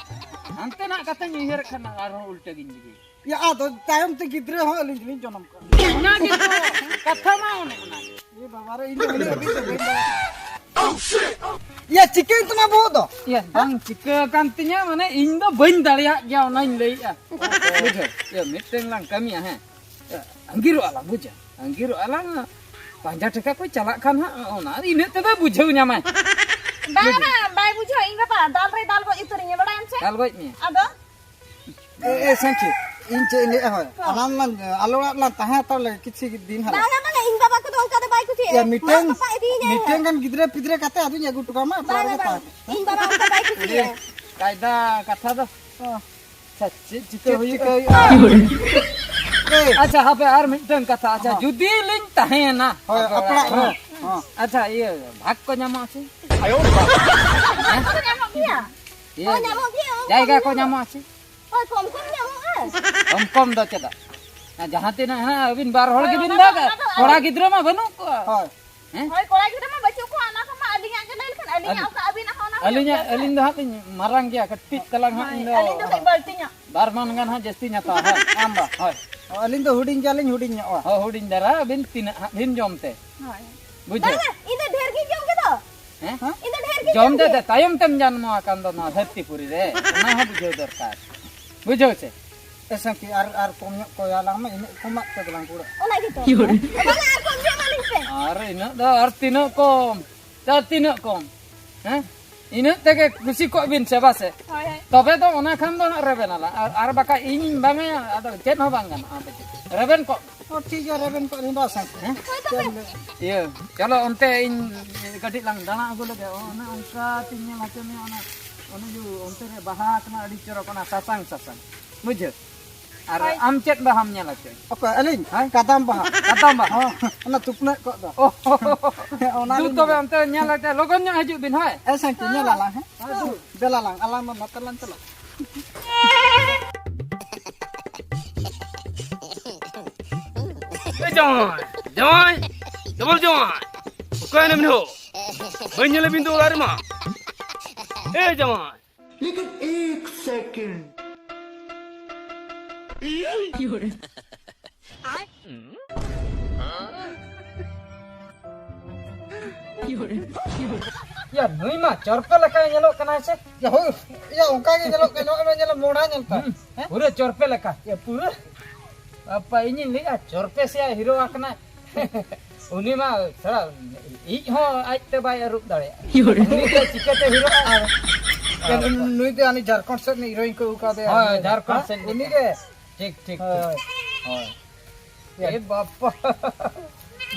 ᱦᱟᱱᱛᱮ ᱱᱟᱜ ᱠᱟᱛᱮᱧ ᱩᱭᱦᱟᱹᱨᱮᱫ ᱠᱷᱟᱱ ᱟᱨᱦᱚᱸ ᱩᱞᱴᱟᱹ ᱜᱤᱧ ᱵᱩᱡᱷᱟᱹᱣᱟ᱾ ᱭᱟ, ᱟᱫᱚ ᱛᱟᱭᱚᱢ ᱛᱮ ᱜᱤᱫᱽᱨᱟᱹ ᱦᱚᱸ ᱟᱹᱞᱤᱧ ᱜᱮᱞᱤᱧ ᱡᱚᱱᱚᱢ ᱠᱚᱣᱟ᱾ ᱚᱱᱟ ᱜᱮ ᱛᱚ, ᱠᱟᱛᱷᱟ ᱢᱟ ᱚᱱᱮ ᱚᱱᱟ ᱜᱮ᱾ ᱮ ᱵᱟᱵᱟ ᱨᱮ, ᱤᱧ ᱫᱚ ᱩᱱᱟᱹᱜ ᱦᱟᱹᱵᱤᱡ ᱫᱚ ᱵᱟᱹᱧ ᱵᱟᱲᱟᱭᱟ᱾ ᱭᱟ, ᱪᱤᱠᱟᱹᱭᱮᱱ ᱛᱟᱢᱟ ᱵᱚᱦᱚᱜ ᱫᱚ? ᱭᱟ, ᱵᱟᱝ ᱪᱤᱠᱟᱹ ᱟᱠᱟᱱ ᱛᱤᱧᱟ, ᱢᱟᱱᱮ ᱤᱧ ᱫᱚ ᱵᱟᱹᱧ ᱫᱟᱲᱮᱭᱟᱜ ᱜᱮᱭᱟ, ᱚᱱᱟᱧ ᱞᱟᱹᱭᱮᱜᱼᱟ᱾ ᱵᱩᱡᱷᱟᱹᱣ? ᱭᱟ, ᱢᱤᱫᱴᱮᱱ ᱞᱟᱝ ᱠᱟᱹᱢᱤᱭᱟ, ᱦᱮᱸ? ᱭᱟ, ᱟᱸᱜᱤᱨᱚᱜᱼᱟ ᱞᱟᱝ, ᱵᱩᱡᱷᱟᱹᱣ? ᱟᱸᱜᱤᱨᱚᱜᱼᱟ ᱞᱟᱝ, ᱯᱟᱸᱡᱟ ᱴᱷᱮᱠᱟ ᱠᱚ ᱪᱟᱞᱟᱜ ᱠᱷᱟᱱ ᱦᱟᱸᱜ, ᱚᱱᱟ ᱤᱱᱟᱹᱜ ᱛᱮᱫᱚ ᱵᱩᱡᱷᱟᱹᱣ ᱧᱟᱢᱟᱭ᱾ ᱵᱟᱝ, ᱵᱟᱝ, ᱵᱟᱭ ᱵᱩᱡᱷᱟᱹᱣᱟ, ᱤᱧ ᱵᱟᱵᱟ ᱫᱟᱞ ᱨᱮ ᱫᱟᱞ ᱜᱚᱡ ᱩᱛᱟᱹᱨᱤᱧᱟ, ᱵᱟᱲᱟᱭᱟᱢ ᱥᱮ? ᱫᱟᱞ ᱜᱚᱡ ᱢᱮᱭᱟ᱾ ᱟᱫᱚ? ᱮ, ᱮ, ᱥᱟᱹᱝᱠᱷᱤ, ᱤᱧ ᱪᱮᱫ ᱤᱧ ᱞᱟᱹᱭᱮᱫᱼᱟ, ᱦᱳᱭ, ᱦᱚᱸ᱾ ᱟᱞᱟᱝ ᱞᱟᱝ, ᱟᱞᱚ ᱚᱲᱟᱜ ᱨᱮᱞᱟᱝ ᱛᱟᱦᱮᱸ ᱦᱟᱛᱟᱲ ᱞᱮᱜᱮ ᱠᱤᱪᱷᱩ ᱫᱤᱱ ᱦᱟᱸᱜ᱾ ᱵᱟᱝᱟ, ᱵᱟᱝᱟ, ᱤᱧ ᱵᱟᱵᱟ ᱠᱚᱫᱚ ᱚᱱᱠᱟ ᱫᱚ ᱵᱟᱭ ᱠᱩᱥᱤᱭᱟᱜᱼᱟ᱾ ᱭᱟ, ᱢᱤᱫᱴᱮᱱ, ᱢᱟ ᱜᱟᱯᱟ ᱤᱫᱤᱭᱤᱧᱟᱭ ᱢᱤᱫᱴᱮᱱ ᱦᱟᱸᱜ᱾ ᱜᱟᱱ ᱜᱤᱫᱽᱨᱟᱹ ᱯᱤᱫᱽᱨᱟᱹ ᱠᱟᱛᱮ ᱟᱫᱚᱧ ᱟᱹᱜᱩ ᱦᱚᱴᱚ ᱠᱟᱢᱟ, ᱚᱠᱟ ᱵᱟᱝᱟ, ᱨᱮᱜᱮ ᱵᱟᱝᱟ, ᱛᱟᱦᱮᱸ᱾ ᱤᱧ ᱵᱟᱵᱟ ᱚᱱᱠᱟ ᱵᱟᱭ ᱠᱩᱥᱤᱭᱟᱜᱼᱟ᱾ ᱠᱟᱭᱫᱟ ᱠᱟᱛᱷᱟ ᱫᱚ᱾ ᱦᱚᱸ᱾ ᱟᱪᱪᱷᱟ, ᱪᱮᱫ ᱪᱤᱠᱟᱹ ᱪᱮᱫ ᱦᱩᱭᱩᱜᱼᱟ? ᱪᱤᱠᱟᱹ ᱦᱩᱭᱩᱜᱼᱟ? ᱮᱭ᱾ ᱟᱪᱪᱷᱟ, ᱦᱟᱯᱮ ᱟᱨ ᱢᱤᱫᱴᱟᱝ ᱠᱟᱛᱷᱟ᱾ ᱟᱪᱪᱷᱟ, ᱦᱚᱸ᱾ ᱡᱩᱫᱤ ᱞᱤᱧ ᱛᱟᱦᱮᱸᱭᱮᱱᱟ, ᱦᱳᱭ, ᱟᱯᱲᱟᱜ ᱨᱮ᱾ ᱦᱚᱸ᱾ ᱟᱪᱪᱷᱟ, ᱤᱭᱟᱹ, ᱵᱷᱟᱜᱽ ᱠᱚ ᱧᱟᱢᱚᱜᱼᱟ ᱥᱮ? ᱠᱚ ᱧᱟᱢᱚᱜ ᱜᱮᱭᱟ᱾ ᱤᱭᱟᱹ, ᱠᱚ ᱧᱟᱢᱚᱜ ᱜᱮᱭᱟ, ᱡᱟᱭᱜᱟ ᱠᱚ ᱧᱟᱢᱚᱜᱼᱟ ᱥᱮ? ᱦᱳᱭ, ᱠᱚᱢ ᱠᱚᱢ ᱧᱟᱢᱚᱜᱼᱟ᱾ ᱠᱚᱢ ᱠᱚᱢ ᱫᱚ ᱪᱮᱫᱟᱜ? ᱟᱨ ᱡᱟᱦᱟᱸ ᱛᱤᱱᱟᱹᱜ ᱦᱮᱱᱟᱜ, ᱟᱹᱵᱤᱱ ᱵᱟᱨ ᱦᱚᱲ ᱦᱳᱭ, ᱜᱮᱵᱤᱱ ᱚᱱᱟ ᱫᱚ, ᱫᱟᱜᱟ᱾ ᱚᱱᱟ ᱫᱚ ᱠᱚᱲᱟ ᱟᱹᱵᱤᱱ ᱜᱤᱫᱽᱨᱟᱹ ᱢᱟ ᱵᱟᱹᱱᱩᱜ ᱠᱚᱣᱟ᱾ ᱦᱳᱭ᱾ ᱦᱮᱸ? ᱦᱳᱭ, ᱠᱚᱲᱟ ᱜᱤᱫᱽᱨᱟᱹ ᱢᱟ ᱵᱟᱹᱪᱩᱜ ᱠᱚᱣᱟ, ᱚᱱᱟ ᱠᱚᱢᱟ ᱟᱹᱞᱤᱧᱟᱜ ᱜᱮ ᱞᱟᱹᱭ ᱞᱮᱠᱷᱟᱱ, ᱟᱹᱞᱤᱧᱟᱜ ᱟᱹᱞᱤᱧ, ᱚᱠᱟ ᱟᱹᱵᱤᱱᱟᱜ ᱦᱚᱸ ᱚᱱᱟ ᱦᱚᱸ ᱟᱹᱞᱤᱧᱟᱜ, ᱧᱟᱢ ᱜᱮᱭᱟ᱾ ᱟᱹᱞᱤᱧ ᱫᱚ ᱦᱟᱸᱜ ᱞᱤᱧ ᱢᱟᱨᱟᱝ ᱜᱮᱭᱟ, ᱠᱟᱹᱴᱤᱡ ᱛᱟᱞᱟᱝ ᱦᱟᱸᱜ ᱦᱳᱭ, ᱤᱧ ᱫᱚ᱾ ᱟᱹᱞᱤᱧ ᱫᱚ ᱠᱟᱹᱡ ᱵᱟᱹᱲᱛᱤ ᱧᱚᱜ᱾ ᱵᱟᱨ ᱢᱟᱱ ᱜᱟᱱ ᱦᱟᱸᱜ ᱡᱟᱹᱥᱛᱤ ᱧᱟᱛᱟᱣᱟ ᱦᱟᱸᱜ, ᱟᱢ ᱫᱚ, ᱦᱳᱭ᱾ ᱟᱹᱞᱤᱧ ᱫᱚ ᱦᱩᱰᱤᱧ ᱜᱮᱭᱟᱞᱤᱧ, ᱦᱩᱰᱤᱧ ᱧᱚᱜᱼᱟ᱾ ᱦᱳᱭ, ᱦᱩᱰᱤᱧ ᱫᱷᱟᱨᱟ, ᱟᱹᱵᱤᱱ ᱛᱤᱱᱟᱹᱜ ᱦᱟᱸᱜ ᱵᱤᱱ ᱡᱚᱢ ᱛᱮ? ᱦᱳᱭ᱾ ᱵᱩᱡᱷᱟᱹᱣ? ᱵᱟᱝᱟ, ᱤᱧ ᱫᱚ ᱰᱷᱮᱨ ᱜᱤᱧ ᱡᱚᱢ ᱜᱮᱫᱚ᱾ ᱦᱮᱸ? ᱤᱧ ᱫᱚ ᱰᱷᱮᱨ ᱜᱤᱧ ᱡᱚᱢ ᱡᱚᱢ ᱛᱮ ᱜᱮ᱾ ᱛᱮ ᱛᱟᱭᱚᱢ ᱛᱮᱢ ᱡᱟᱱᱟᱢ ᱟᱠᱟᱱ ᱫᱚ ᱱᱚᱣᱟ ᱫᱷᱟᱹᱨᱛᱤ ᱯᱩᱨᱤ ᱨᱮ, ᱚᱱᱟ ᱦᱚᱸ ᱵᱩᱡᱷᱟᱹᱣ ᱫᱚᱨᱠᱟᱨ᱾ ᱵᱩᱡᱷᱟᱹᱣ ᱥᱮ? ᱮ ᱥᱟᱹᱝᱠᱷᱤ, ᱟᱨ, ᱟᱨ ᱠᱚᱢ ᱧᱚᱜ ᱠᱚᱭ ᱟᱞᱟᱝ ᱢᱮ, ᱤᱱᱟᱹᱜ ᱠᱚᱢᱟᱜ ᱛᱮ ᱫᱚᱞᱟᱝ ᱠᱩᱲᱟᱹᱜ᱾ ᱚᱱᱟ ᱜᱮᱛᱚ᱾ ᱤᱭᱩ ᱨᱮ᱾ ᱵᱟᱝᱟ, ᱟᱨ ᱠᱚᱢ ᱧᱚᱜ ᱮᱢᱟᱞᱤᱧ ᱯᱮ᱾ ᱟᱨ ᱤᱱᱟᱹᱜ ᱫᱚ ᱟᱨ ᱛᱤᱱᱟᱹᱜ ᱠᱚᱢ? ᱟᱨ ᱛᱤᱱᱟᱹᱜ ᱠᱚᱢ? ᱦᱮᱸ? ᱤᱱᱟᱹᱜ ᱛᱮᱜᱮ ᱠᱩᱥᱤ ᱠᱚᱜ ᱵᱤᱱ ᱥᱮ, ᱵᱟᱥᱮ? ᱦᱳᱭ, ᱦᱳᱭ᱾ ᱛᱚᱵᱮ ᱫᱚ ᱚᱱᱟ ᱠᱷᱟᱱ ᱫᱚ ᱱᱟᱜ ᱨᱮᱵᱮᱱ ᱟᱞᱟᱝ᱾ ᱟᱨ, ᱟᱨ ᱵᱟᱠᱷᱟᱡ ᱤᱧᱤᱧ ᱵᱟᱝᱟᱭᱟ, ᱟᱫᱚ ᱪᱮᱫ ᱦᱚᱸ ᱵᱟᱝ ᱜᱟᱱᱚᱜᱼᱟ᱾ ᱟᱫᱚ ᱪᱮᱫ? ᱨᱮᱵᱮᱱ ᱠᱚᱜ ᱦᱚᱸ, ᱴᱷᱤᱠ ᱜᱮᱭᱟ, ᱨᱮᱵᱮᱱ ᱠᱚᱜ ᱞᱤᱧ ᱵᱟᱥ ᱦᱟᱸᱜ᱾ ᱦᱮᱸ? ᱦᱳᱭ, ᱛᱚᱵᱮ᱾ ᱪᱮᱫ ᱮᱢ ᱞᱟᱹᱭ? ᱤᱭᱟᱹ, ᱪᱚᱞᱚ ᱚᱱᱛᱮ ᱤᱧ ᱠᱟᱹᱴᱤᱡ ᱞᱟᱝ ᱫᱟᱬᱟ ᱟᱹᱜᱩ ᱞᱮᱜᱮ᱾ ᱚᱱᱮ ᱚᱱᱠᱟ ᱛᱤᱧ ᱧᱮᱞ ᱦᱚᱪᱚ ᱢᱮᱭᱟ, ᱚᱱᱟ, ᱚᱱᱮ ᱡᱮ ᱚᱱᱛᱮ ᱨᱮ ᱵᱟᱦᱟ ᱠᱟᱱᱟ, ᱟᱹᱰᱤ ᱪᱚᱨᱚᱠ, ᱚᱱᱟ ᱥᱟᱥᱟᱝ ᱥᱟᱥᱟᱝ᱾ ᱵᱩᱡᱷᱟᱹᱣ? ᱟᱨ ᱦᱳᱭ᱾ ᱟᱢ ᱪᱮᱫ ᱵᱟᱦᱟᱢ ᱧᱮᱞ ᱦᱚᱪᱚᱭ? ᱚᱠᱚᱭ, ᱟᱹᱞᱤᱧ? ᱦᱮᱸ? ᱠᱟᱫᱟᱢ ᱵᱟᱦᱟ᱾ ᱠᱟᱫᱟᱢ ᱵᱟᱦᱟ? ᱦᱚᱸ, ᱚᱱᱟ ᱛᱩᱯᱱᱟᱹᱜ ᱠᱚᱜ ᱫᱚ᱾ ᱚ, ᱚᱱᱟ ᱫᱩ ᱞᱤᱧ ᱛᱚᱵᱮ ᱧᱮᱞᱟ᱾ ᱚᱱᱛᱮ ᱧᱮᱞ ᱦᱚᱪᱚ, ᱞᱚᱜᱚᱱ ᱧᱚᱜ ᱦᱤᱡᱩᱜ ᱵᱤᱱ, ᱦᱳᱭ? ᱦᱮᱸ, ᱥᱟᱹᱝᱠᱷᱤ, ᱧᱮᱞ ᱟᱞᱟᱝ, ᱦᱮᱸ? ᱦᱮᱸ, ᱫᱩ᱾ ᱫᱮᱞᱟ ᱞᱟᱝ, ᱟᱞᱟᱝ ᱫᱚ ᱱᱚᱛᱮ ᱞᱟᱝ ᱪᱟᱞᱟᱜ᱾ ᱮ ᱡᱟᱶᱟᱭ, ᱡᱟᱶᱟᱭ, ᱰᱚᱵᱚᱞ ᱡᱟᱶᱟᱭ, ᱚᱠᱟᱭᱮᱱᱟᱢ ᱱᱩ? ᱵᱟᱹᱧ ᱧᱮᱞᱮᱫ ᱵᱤᱱ ᱫᱚ ᱚᱲᱟᱜ ᱨᱮᱢᱟ᱾ ᱮ ᱡᱟᱶᱟᱭ᱾ ᱞᱮᱠᱤᱱ ᱮᱠ ᱥᱮᱠᱮᱱᱰ᱾ ᱭᱟ, ᱱᱩᱭ ᱢᱟ ᱪᱚᱨᱯᱮ ᱞᱮᱠᱟᱭ ᱧᱮᱞᱚᱜ ᱠᱟᱱᱟᱭ ᱥᱮ᱾ ᱭᱟ, ᱦᱳᱭ, ᱭᱟ, ᱚᱱᱠᱟ ᱜᱮ ᱧᱮᱞᱚᱜ ᱠᱟᱱᱟ, ᱱᱚᱜᱼᱚᱭ ᱧᱮᱞ ᱢᱚᱲᱟ ᱧᱮᱞ ᱛᱟᱭ᱾ ᱦᱩᱸ, ᱦᱮᱸ? ᱯᱩᱨᱟᱹ ᱪᱚᱨᱯᱮ ᱞᱮᱠᱟ᱾ ᱭᱟ, ᱯᱩᱨᱟᱹ᱾ ᱵᱟᱯᱟ, ᱤᱧᱤᱧ ᱞᱟᱹᱭᱟ, ᱪᱚᱨᱯᱮ ᱥᱮᱭᱟ ᱦᱤᱨᱳ ᱟᱠᱟᱱᱟᱭ᱾ ᱩᱱᱤ ᱢᱟ ᱛᱷᱚᱲᱟ ᱤᱡ ᱦᱚᱸ ᱟᱡᱛᱮ ᱵᱟᱭ ᱟᱹᱨᱩᱵ ᱫᱟᱲᱮᱭᱟᱜᱼᱟ᱾ ᱩᱱᱤ ᱫᱚ ᱪᱤᱠᱟᱹᱛᱮ ᱦᱤᱨᱳᱜᱼᱟ? ᱟᱨ ᱭᱟ, ᱱᱩᱭ ᱫᱚ ᱦᱟᱹᱱᱤ ᱡᱷᱟᱲᱠᱷᱚᱸᱰ ᱥᱮᱫ ᱨᱤᱱᱤᱡ ᱦᱤᱨᱳᱭᱤᱱ ᱠᱚ ᱟᱹᱜᱩ ᱠᱟᱣᱫᱮᱭᱟ᱾ ᱦᱳᱭ, ᱦᱮᱸ? ᱡᱷᱟᱲᱠᱷᱚᱸᱰ ᱥᱮᱫ ᱩᱱᱤ ᱨᱤᱱᱤᱡ᱾ ᱜᱮ᱾ ᱴᱷᱤᱠ, ᱴᱷᱤᱠ, ᱦᱳᱭ᱾ ᱴᱷᱤᱠ᱾ ᱦᱳᱭ᱾ ᱮ ᱵᱟᱯᱟ,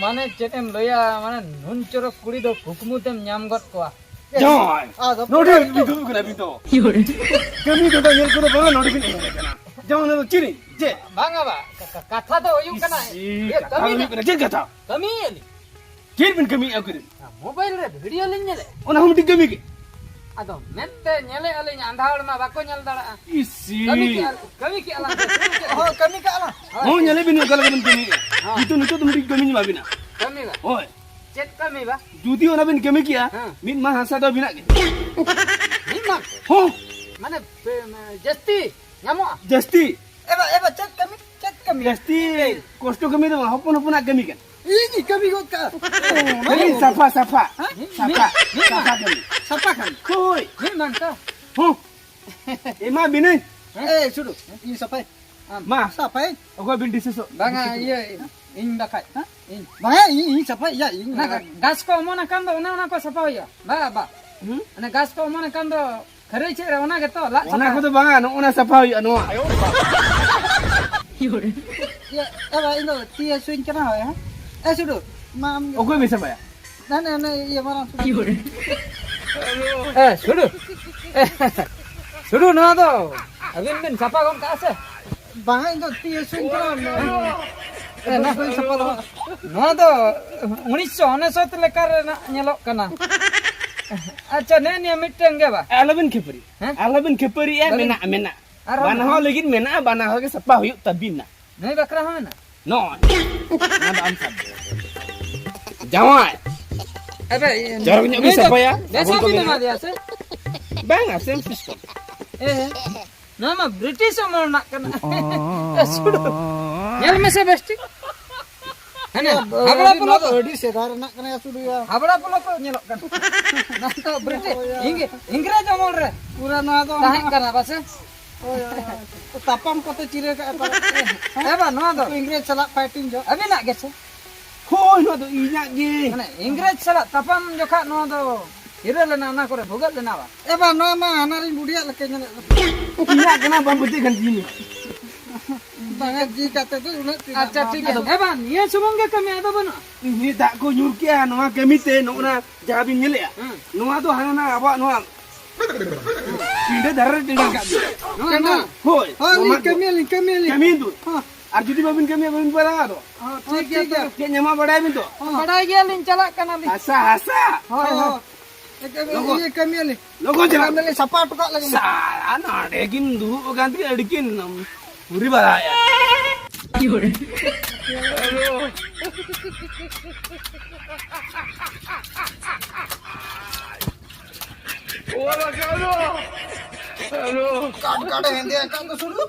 ᱢᱟᱱᱮ ᱪᱮᱫ ᱮᱢ ᱞᱟᱹᱭᱟ, ᱢᱟᱱᱮ ᱱᱩᱱ ᱪᱚᱨᱚᱠ ᱠᱩᱲᱤ ᱫᱚ ᱠᱩᱠᱢᱩ ᱛᱮᱢ ᱧᱟᱢ ᱜᱚᱫ ᱠᱚᱣᱟ᱾ ᱡᱟᱶᱟᱭ! ᱟᱫᱚ ᱱᱚᱰᱮ ᱯᱩᱨᱟᱹ ᱵᱤᱱ ᱫᱩᱲᱩᱵ ᱠᱟᱱᱟ ᱵᱤᱱ ᱫᱚ? ᱠᱟᱹᱢᱤ ᱫᱚ ᱧᱮᱞ ᱠᱚᱫᱚ ᱵᱟᱝᱟ, ᱱᱚᱰᱮ ᱵᱤᱱ ᱮᱱᱮᱡ ᱠᱟᱱᱟ᱾ ᱡᱮᱢᱚᱱ ᱚᱱᱟ ᱫᱚ ᱪᱮᱫ? ᱪᱮᱫ? ᱵᱟᱝᱟ ᱵᱟ, ᱠᱟ-, ᱠᱟ-, ᱠᱟᱛᱷᱟ ᱫᱚ ᱦᱩᱭᱩᱜ ᱠᱟᱱᱟ, ᱤᱥᱤ, ᱤᱭᱟᱹ, ᱠᱟᱛᱷᱟ ᱠᱟᱹᱢᱤ ᱫᱚ ᱦᱩᱭᱩᱜ ᱠᱟᱱᱟ, ᱪᱮᱫ ᱠᱟᱛᱷᱟ? ᱠᱟᱹᱢᱤᱭᱮᱫ ᱞᱤᱧ᱾ ᱪᱮᱫ ᱵᱤᱱ ᱠᱟᱹᱢᱤᱭᱮᱫᱼᱟ ᱩᱠᱩᱨ? ᱢᱳᱵᱟᱭᱤᱞ ᱨᱮ ᱵᱷᱤᱰᱤᱭᱳ ᱞᱤᱧ ᱧᱮᱞᱮᱫ᱾ ᱚᱱᱟ ᱦᱚᱸ ᱢᱤᱫᱴᱤᱡ ᱠᱟᱹᱢᱤ ᱜᱮ᱾ ᱟᱫᱚ ᱢᱮᱫ ᱛᱮ ᱧᱮᱞᱮᱫᱼᱟ ᱞᱤᱧ, ᱟᱸᱫᱷᱟ ᱦᱚᱲ ᱢᱟ ᱵᱟᱠᱚ ᱧᱮᱞ ᱫᱟᱲᱮᱭᱟᱜᱼᱟ᱾ ᱤᱥᱤ᱾ ᱠᱟᱹᱢᱤ ᱠᱮᱜᱼᱟ, ᱠᱟᱹᱢᱤ ᱠᱮᱜᱼᱟ ᱞᱟᱝ᱾ ᱦᱚᱸ, ᱠᱟᱹᱢᱤ ᱠᱟᱜᱼᱟ ᱞᱟᱝ᱾ ᱦᱚᱸ, ᱧᱮᱞᱮᱫ ᱵᱤᱱ ᱚᱠᱟ ᱞᱮᱠᱟ ᱵᱤᱱ ᱠᱟᱹᱢᱤᱭᱮᱫᱼᱟ᱾ ᱦᱚᱸ᱾ ᱱᱤᱛᱚᱜ, ᱱᱤᱛᱚᱜ ᱫᱚ ᱢᱤᱫᱴᱤᱡ ᱠᱟᱹᱢᱤ ᱞᱤᱧ ᱮᱢᱟ ᱵᱤᱱᱟ᱾ ᱠᱟᱹᱢᱤ ᱵᱟ? ᱦᱳᱭ᱾ ᱪᱮᱫ ᱠᱟᱹᱢᱤ ᱵᱟ? ᱡᱩᱫᱤ ᱚᱱᱟ ᱵᱤᱱ ᱠᱟᱹᱢᱤ ᱠᱮᱜᱼᱟ, ᱦᱮᱸ᱾ ᱢᱤᱫ ᱢᱟᱥ ᱦᱟᱥᱟ ᱫᱚ ᱟᱹᱵᱤᱱᱟᱜ ᱜᱮ᱾ ᱢᱤᱫ ᱢᱟᱥ? ᱦᱚᱸ᱾ ᱢᱟᱱᱮ, ᱯᱮ-, ᱢᱟᱱᱮ, ᱡᱟᱹᱥᱛᱤ ᱧᱟᱢᱚᱜᱼᱟ? ᱡᱟᱹᱥᱛᱤ᱾ ᱮ ᱵᱟ, ᱮ ᱵᱟ, ᱪᱮᱫ ᱠᱟᱹᱢᱤ? ᱪᱮᱫ ᱠᱟᱹᱢᱤ? ᱡᱟᱹᱥᱛᱤ ᱠᱚᱥᱴᱚ ᱠᱟᱹᱢᱤ ᱫᱚ ᱵᱟᱝ, ᱦᱚᱯᱚᱱ ᱦᱚᱯᱚᱱᱟᱜ ᱠᱟᱹᱢᱤ ᱠᱟᱱᱟ᱾ ᱤᱧ ᱠᱟᱹᱢᱤ ᱜᱚᱫ ᱠᱟᱜᱼᱟ᱾ ᱠᱟᱹᱢᱤ ᱥᱟᱯᱷᱟ, ᱥᱟᱯᱷᱟ᱾ ᱦᱮᱸ? ᱥᱟᱯᱷᱟ, ᱢᱤᱫ, ᱢᱤᱫ ᱥᱟᱯᱷᱟ ᱢᱟᱥ᱾ ᱠᱟᱹᱢᱤ᱾ ᱥᱟᱯᱷᱟ ᱠᱟᱹᱢᱤ᱾ ᱦᱳᱭ᱾ ᱢᱤᱫ ᱢᱟᱥ ᱛᱚ? ᱦᱚᱸ᱾ ᱮᱢᱟ ᱵᱤᱱᱟᱹᱧ᱾ ᱦᱮᱸ? ᱮ, ᱥᱩᱰᱩ, ᱤᱧ ᱥᱟᱯᱷᱟᱭ᱾ ᱟᱢ᱾ ᱢᱟ᱾ ᱥᱟᱯᱷᱟᱭ᱾ ᱚᱠᱚᱭ ᱵᱤᱱ ᱰᱤᱥᱤᱥᱚᱜ? ᱵᱟᱝᱟ, ᱰᱤᱥᱤᱥᱚᱜ? ᱤᱭᱟᱹ, ᱤᱧ ᱵᱟᱠᱷᱟᱡ᱾ ᱦᱮᱸ? ᱤᱧ᱾ ᱵᱟᱝᱟ, ᱤᱧ, ᱤᱧ ᱥᱟᱯᱷᱟᱭ, ᱤᱭᱟᱹ, ᱤᱧ᱾ ᱚᱱᱟ ᱜᱷᱟᱥ ᱠᱚ ᱚᱢᱚᱱ ᱟᱠᱟᱱ ᱫᱚ, ᱚᱱᱮ ᱚᱱᱟ ᱠᱚ ᱥᱟᱯᱷᱟ ᱦᱩᱭᱩᱜᱼᱟ᱾ ᱵᱟ, ᱵᱟ᱾ ᱦᱩᱸ? ᱚᱱᱮ ᱜᱷᱟᱥ ᱠᱚ ᱚᱢᱚᱱ ᱟᱠᱟᱱ ᱫᱚ, ᱠᱷᱟᱹᱨᱟᱹᱭ ᱪᱮᱫ ᱨᱮ, ᱚᱱᱟ ᱜᱮᱛᱚ ᱞᱟᱜ ᱚᱱᱟ ᱥᱟᱯᱷᱟ᱾ ᱠᱚᱫᱚ ᱵᱟᱝᱟ, ᱱᱚᱜᱼᱚ ᱱᱟ ᱥᱟᱯᱷᱟ ᱦᱩᱭᱩᱜᱼᱟ, ᱱᱚᱣᱟ᱾ ᱤᱭᱟᱹ, ᱮ ᱵᱟ, ᱤᱧ ᱫᱚ ᱛᱤ ᱦᱟᱹᱥᱩᱧ ᱠᱟᱱᱟ, ᱦᱳᱭ, ᱦᱮᱸ? ᱮ, ᱥᱩᱰᱩ, ᱢᱟ ᱟᱢ ᱜᱮ᱾ ᱚᱠᱚᱭ ᱵᱮᱥ ᱥᱟᱯᱷᱟᱭᱟ? ᱱᱟ, ᱱᱟ, ᱱᱟ, ᱤᱭᱟᱹ, ᱢᱟᱨᱟᱝ ᱥᱩᱰᱩ᱾ ᱮ, ᱥᱩᱰᱩ᱾ ᱮ, ᱥᱩᱰᱩ, ᱱᱚᱣᱟ ᱫᱚ ᱟᱹᱵᱤᱱ ᱵᱤᱱ ᱥᱟᱯᱷᱟ ᱜᱚᱫ ᱠᱟᱜᱼᱟ ᱥᱮ? ᱵᱟᱝᱟ, ᱤᱧ ᱫᱚ ᱛᱤ ᱦᱟᱹᱥᱩᱧ ᱠᱟᱱᱟ᱾ ᱮ, ᱱᱟ᱾ ᱵᱟᱹᱧ ᱥᱟᱯᱷᱟ ᱫᱚ᱾ ᱱᱚᱣᱟ ᱫᱚ ᱩᱱᱤᱥᱥᱚ ᱩᱱᱩᱥᱚᱛ ᱞᱮᱠᱟ ᱨᱮᱱᱟᱜ ᱧᱮᱞᱚᱜ ᱠᱟᱱᱟ᱾ ᱟᱪᱪᱷᱟ, ᱱᱮ ᱱᱤᱭᱟᱹ ᱢᱤᱫᱴᱟᱝ ᱜᱮ ᱵᱟ? ᱟᱞᱚᱵᱤᱱ ᱠᱷᱟᱹᱯᱟᱹᱨᱤ᱾ ᱦᱮᱸ? ᱟᱞᱚᱵᱤᱱ ᱠᱷᱟᱹᱯᱟᱹᱨᱤᱜᱼᱟ, ᱵᱟᱹᱞᱤᱧ ᱢᱮᱱᱟᱜᱼᱟ, ᱢᱮᱱᱟᱜᱼᱟ᱾ ᱟᱨᱦᱚᱸ ᱵᱟᱱᱟ ᱦᱚᱲ ᱢᱮᱱᱟᱜᱼᱟ᱾ ᱞᱟᱹᱜᱤᱫ ᱢᱮᱱᱟᱜᱼᱟ, ᱵᱟᱱᱟ ᱦᱚᱲ ᱜᱮ ᱥᱟᱯᱷᱟ ᱦᱩᱭᱩᱜ ᱛᱟᱹᱵᱤᱱᱟ᱾ ᱱᱩᱭ ᱵᱟᱠᱷᱨᱟ ᱦᱚᱸ ᱢᱮᱱᱟᱜᱼᱟ? ᱱᱚᱜᱼᱚᱭ᱾ ᱚᱱᱟ ᱫᱚ ᱟᱢ ᱥᱟᱵ ᱫᱚ᱾ ᱡᱟᱶᱟᱭ᱾ ᱟᱵᱮ, ᱤᱭᱟᱹ, ᱪᱚᱨᱚᱠ ᱧᱚᱜ ᱱᱩᱭ ᱵᱤᱱ ᱫᱚ ᱥᱟᱯᱷᱟᱭᱟ, ᱵᱮᱥ ᱥᱟᱵᱚᱱ ᱠᱚ ᱵᱟᱵᱤᱱ ᱢᱮᱱᱟᱜᱼᱟ᱾ ᱮᱢᱟᱫᱮᱭᱟ ᱥᱮ? ᱵᱟᱝᱟ, same system᱾ ᱮ, ᱱᱚᱣᱟ ᱢᱟ ᱵᱨᱤᱴᱤᱥ ᱟᱢᱚᱞ ᱨᱮᱱᱟᱜ ᱠᱟᱱᱟ᱾ ᱮ, ᱥᱩᱰᱩ᱾ ᱧᱮᱞ ᱢᱮᱥᱮ ᱵᱮᱥ ᱴᱷᱤᱠ᱾ ᱦᱟᱱᱮ, ᱟᱹᱰᱤ, ᱦᱟᱵᱲᱟ ᱯᱚᱞᱚ ᱱᱚᱣᱟ ᱫᱚ ᱠᱚ᱾ ᱟᱹᱰᱤ ᱥᱮᱫᱟᱭ ᱨᱮᱱᱟᱜ ᱠᱟᱱᱟ ᱭᱟ, ᱥᱩᱰᱩ ᱭᱟ᱾ ᱦᱟᱵᱲᱟ ᱯᱚᱞᱚ ᱠᱚ ᱧᱮᱞᱚᱜ ᱠᱟᱱᱟ᱾ ᱱᱚᱣᱟ ᱫᱚ ᱵᱨᱤᱴᱤᱥ, ᱦᱳᱭ, ᱦᱳᱭ᱾ ᱤᱝ-, ᱤᱝᱨᱮᱡᱽ ᱟᱢᱚᱞ ᱨᱮ ᱯᱩᱨᱟᱹ ᱱᱚᱣᱟ ᱫᱚ ᱛᱟᱦᱮᱸ ᱠᱟᱱᱟ ᱯᱟᱥᱮ? ᱦᱳᱭ, ᱦᱳᱭ, ᱦᱳᱭ᱾ ᱛᱟᱯᱟᱢ ᱠᱚᱛᱮ ᱪᱤᱨᱟᱹ ᱠᱟᱜᱼᱟ ᱯᱟᱞᱮ᱾ ᱦᱮᱸ ᱵᱟ, ᱱᱚᱣᱟ ᱫᱚ ᱩᱱᱠᱩ ᱤᱝᱨᱮᱡᱽ ᱥᱟᱞᱟᱜ fighting ᱡᱚᱦᱚᱜ᱾ ᱟᱹᱵᱤᱱᱟᱜ ᱜᱮ ᱥᱮ? ᱦᱳᱭ, ᱱᱚᱣᱟ ᱫᱚ ᱤᱧᱟᱹᱜ ᱜᱮ᱾ ᱢᱟᱱᱮ, ᱤᱝᱨᱮᱡᱽ ᱥᱟᱞᱟᱜ ᱛᱟᱯᱟᱢ ᱡᱚᱠᱷᱟᱜ ᱱᱚᱣᱟ ᱫᱚ ᱦᱤᱨᱟᱹ ᱞᱮᱱᱟ, ᱚᱱᱟ ᱠᱚᱨᱮ ᱵᱷᱩᱜᱟᱹᱜ ᱞᱮᱱᱟ ᱵᱟ? ᱮ ᱵᱟ, ᱱᱚᱣᱟ ᱢᱟ ᱦᱟᱱᱟ ᱨᱤᱧ ᱵᱩᱰᱷᱤᱭᱟᱜ ᱞᱮᱠᱟ ᱧᱮᱞᱚᱜ ᱠᱟᱱᱟ᱾ ᱤᱧᱟᱜ ᱠᱟᱱᱟ, ᱵᱟᱢ ᱵᱩᱡᱷᱟᱹᱜ ᱠᱟᱱ ᱛᱤᱧᱟᱹ᱾ ᱵᱟᱝᱟ, ᱡᱤ ᱠᱟᱛᱮ ᱫᱚ ᱩᱱᱟᱹᱜ ᱛᱤᱱᱟᱹᱜ ᱟᱪᱪᱷᱟ, ᱵᱟᱝ ᱴᱷᱤᱠ ᱜᱮᱭᱟ᱾ ᱜᱟᱱᱚᱜᱼᱟ᱾ ᱮ ᱵᱟ, ᱱᱤᱭᱟᱹ ᱥᱩᱢᱩᱝ ᱜᱮ ᱠᱟᱹᱢᱤ, ᱟᱫᱚ ᱵᱟᱹᱱᱩᱜᱼᱟ? ᱱᱤᱭᱟᱹ ᱫᱟᱜ ᱠᱚ ᱧᱩᱨ ᱠᱮᱜᱼᱟ, ᱱᱚᱣᱟ ᱠᱟᱹᱢᱤ ᱛᱮ ᱱᱚᱜᱼᱚ ᱱᱟ ᱡᱟᱦᱟᱸ ᱵᱤᱱ ᱧᱮᱞᱮᱜᱼᱟ, ᱦᱮᱸ᱾ ᱱᱚᱣᱟ ᱫᱚ ᱦᱟᱱᱟ ᱱᱟ ᱟᱵᱚᱣᱟᱜ ᱱᱚᱣᱟ ᱯᱤᱸᱰᱟᱹ ᱫᱷᱟᱨᱮ ᱨᱮ ᱴᱮᱸᱰᱟᱨ ᱠᱟᱜ ᱵᱤᱱ᱾ ᱠᱟᱱᱟ᱾ ᱦᱳᱭ, ᱦᱳᱭ, ᱱᱚᱣᱟ ᱞᱤᱧ ᱠᱟᱹᱢᱤᱭᱟᱞᱤᱧ, ᱠᱟᱹᱢᱤᱭᱟᱞᱤᱧ᱾ ᱠᱟᱹᱢᱤ ᱫᱩ᱾ ᱦᱚᱸ᱾ ᱟᱨ ᱡᱩᱫᱤ ᱵᱟᱵᱤᱱ ᱠᱟᱹᱢᱤᱭᱟ, ᱵᱟᱵᱤᱱ ᱯᱟᱞᱟᱜᱼᱟ ᱟᱫᱚ᱾ ᱦᱚᱸ, ᱴᱷᱤᱠ ᱜᱮᱭᱟ, ᱴᱷᱤᱠ ᱜᱮᱭᱟ᱾ ᱪᱮᱫ ᱧᱟᱢᱟ ᱵᱟᱲᱟᱭᱟᱵᱤᱱ ᱛᱚ? ᱦᱚᱸ, ᱵᱟᱲᱟᱭ ᱜᱮᱭᱟᱞᱤᱧ, ᱪᱟᱞᱟᱜ ᱠᱟᱱᱟᱞᱤᱧ᱾ ᱦᱟᱥᱟ, ᱦᱟᱥᱟ᱾ ᱦᱳᱭ, ᱦᱳᱭ᱾ ᱞᱚᱜᱚᱱ᱾ ᱤᱭᱟᱹ, ᱠᱟᱹᱢᱤᱭᱟᱞᱤᱧ᱾ ᱞᱚᱜᱚᱱ ᱪᱟᱞᱟᱜ᱾ ᱠᱟᱹᱢᱤᱭᱟᱞᱤᱧ, ᱥᱟᱯᱟ ᱦᱚᱴᱚ ᱠᱟᱜ ᱞᱟᱹᱜᱤᱫ᱾ ᱥᱟᱞᱟ, ᱱᱚᱰᱮ ᱠᱤᱱ ᱫᱩᱲᱩᱵ ᱟᱠᱟᱱ ᱛᱮ ᱟᱹᱰᱤ ᱠᱤᱱ ᱦᱩᱨᱤ ᱵᱟᱲᱟᱭᱟ᱾ ᱠᱟᱴ ᱠᱟᱴ ᱦᱮᱸᱫᱮ ᱟᱠᱟᱫ ᱫᱚ ᱥᱩᱫᱷᱩ᱾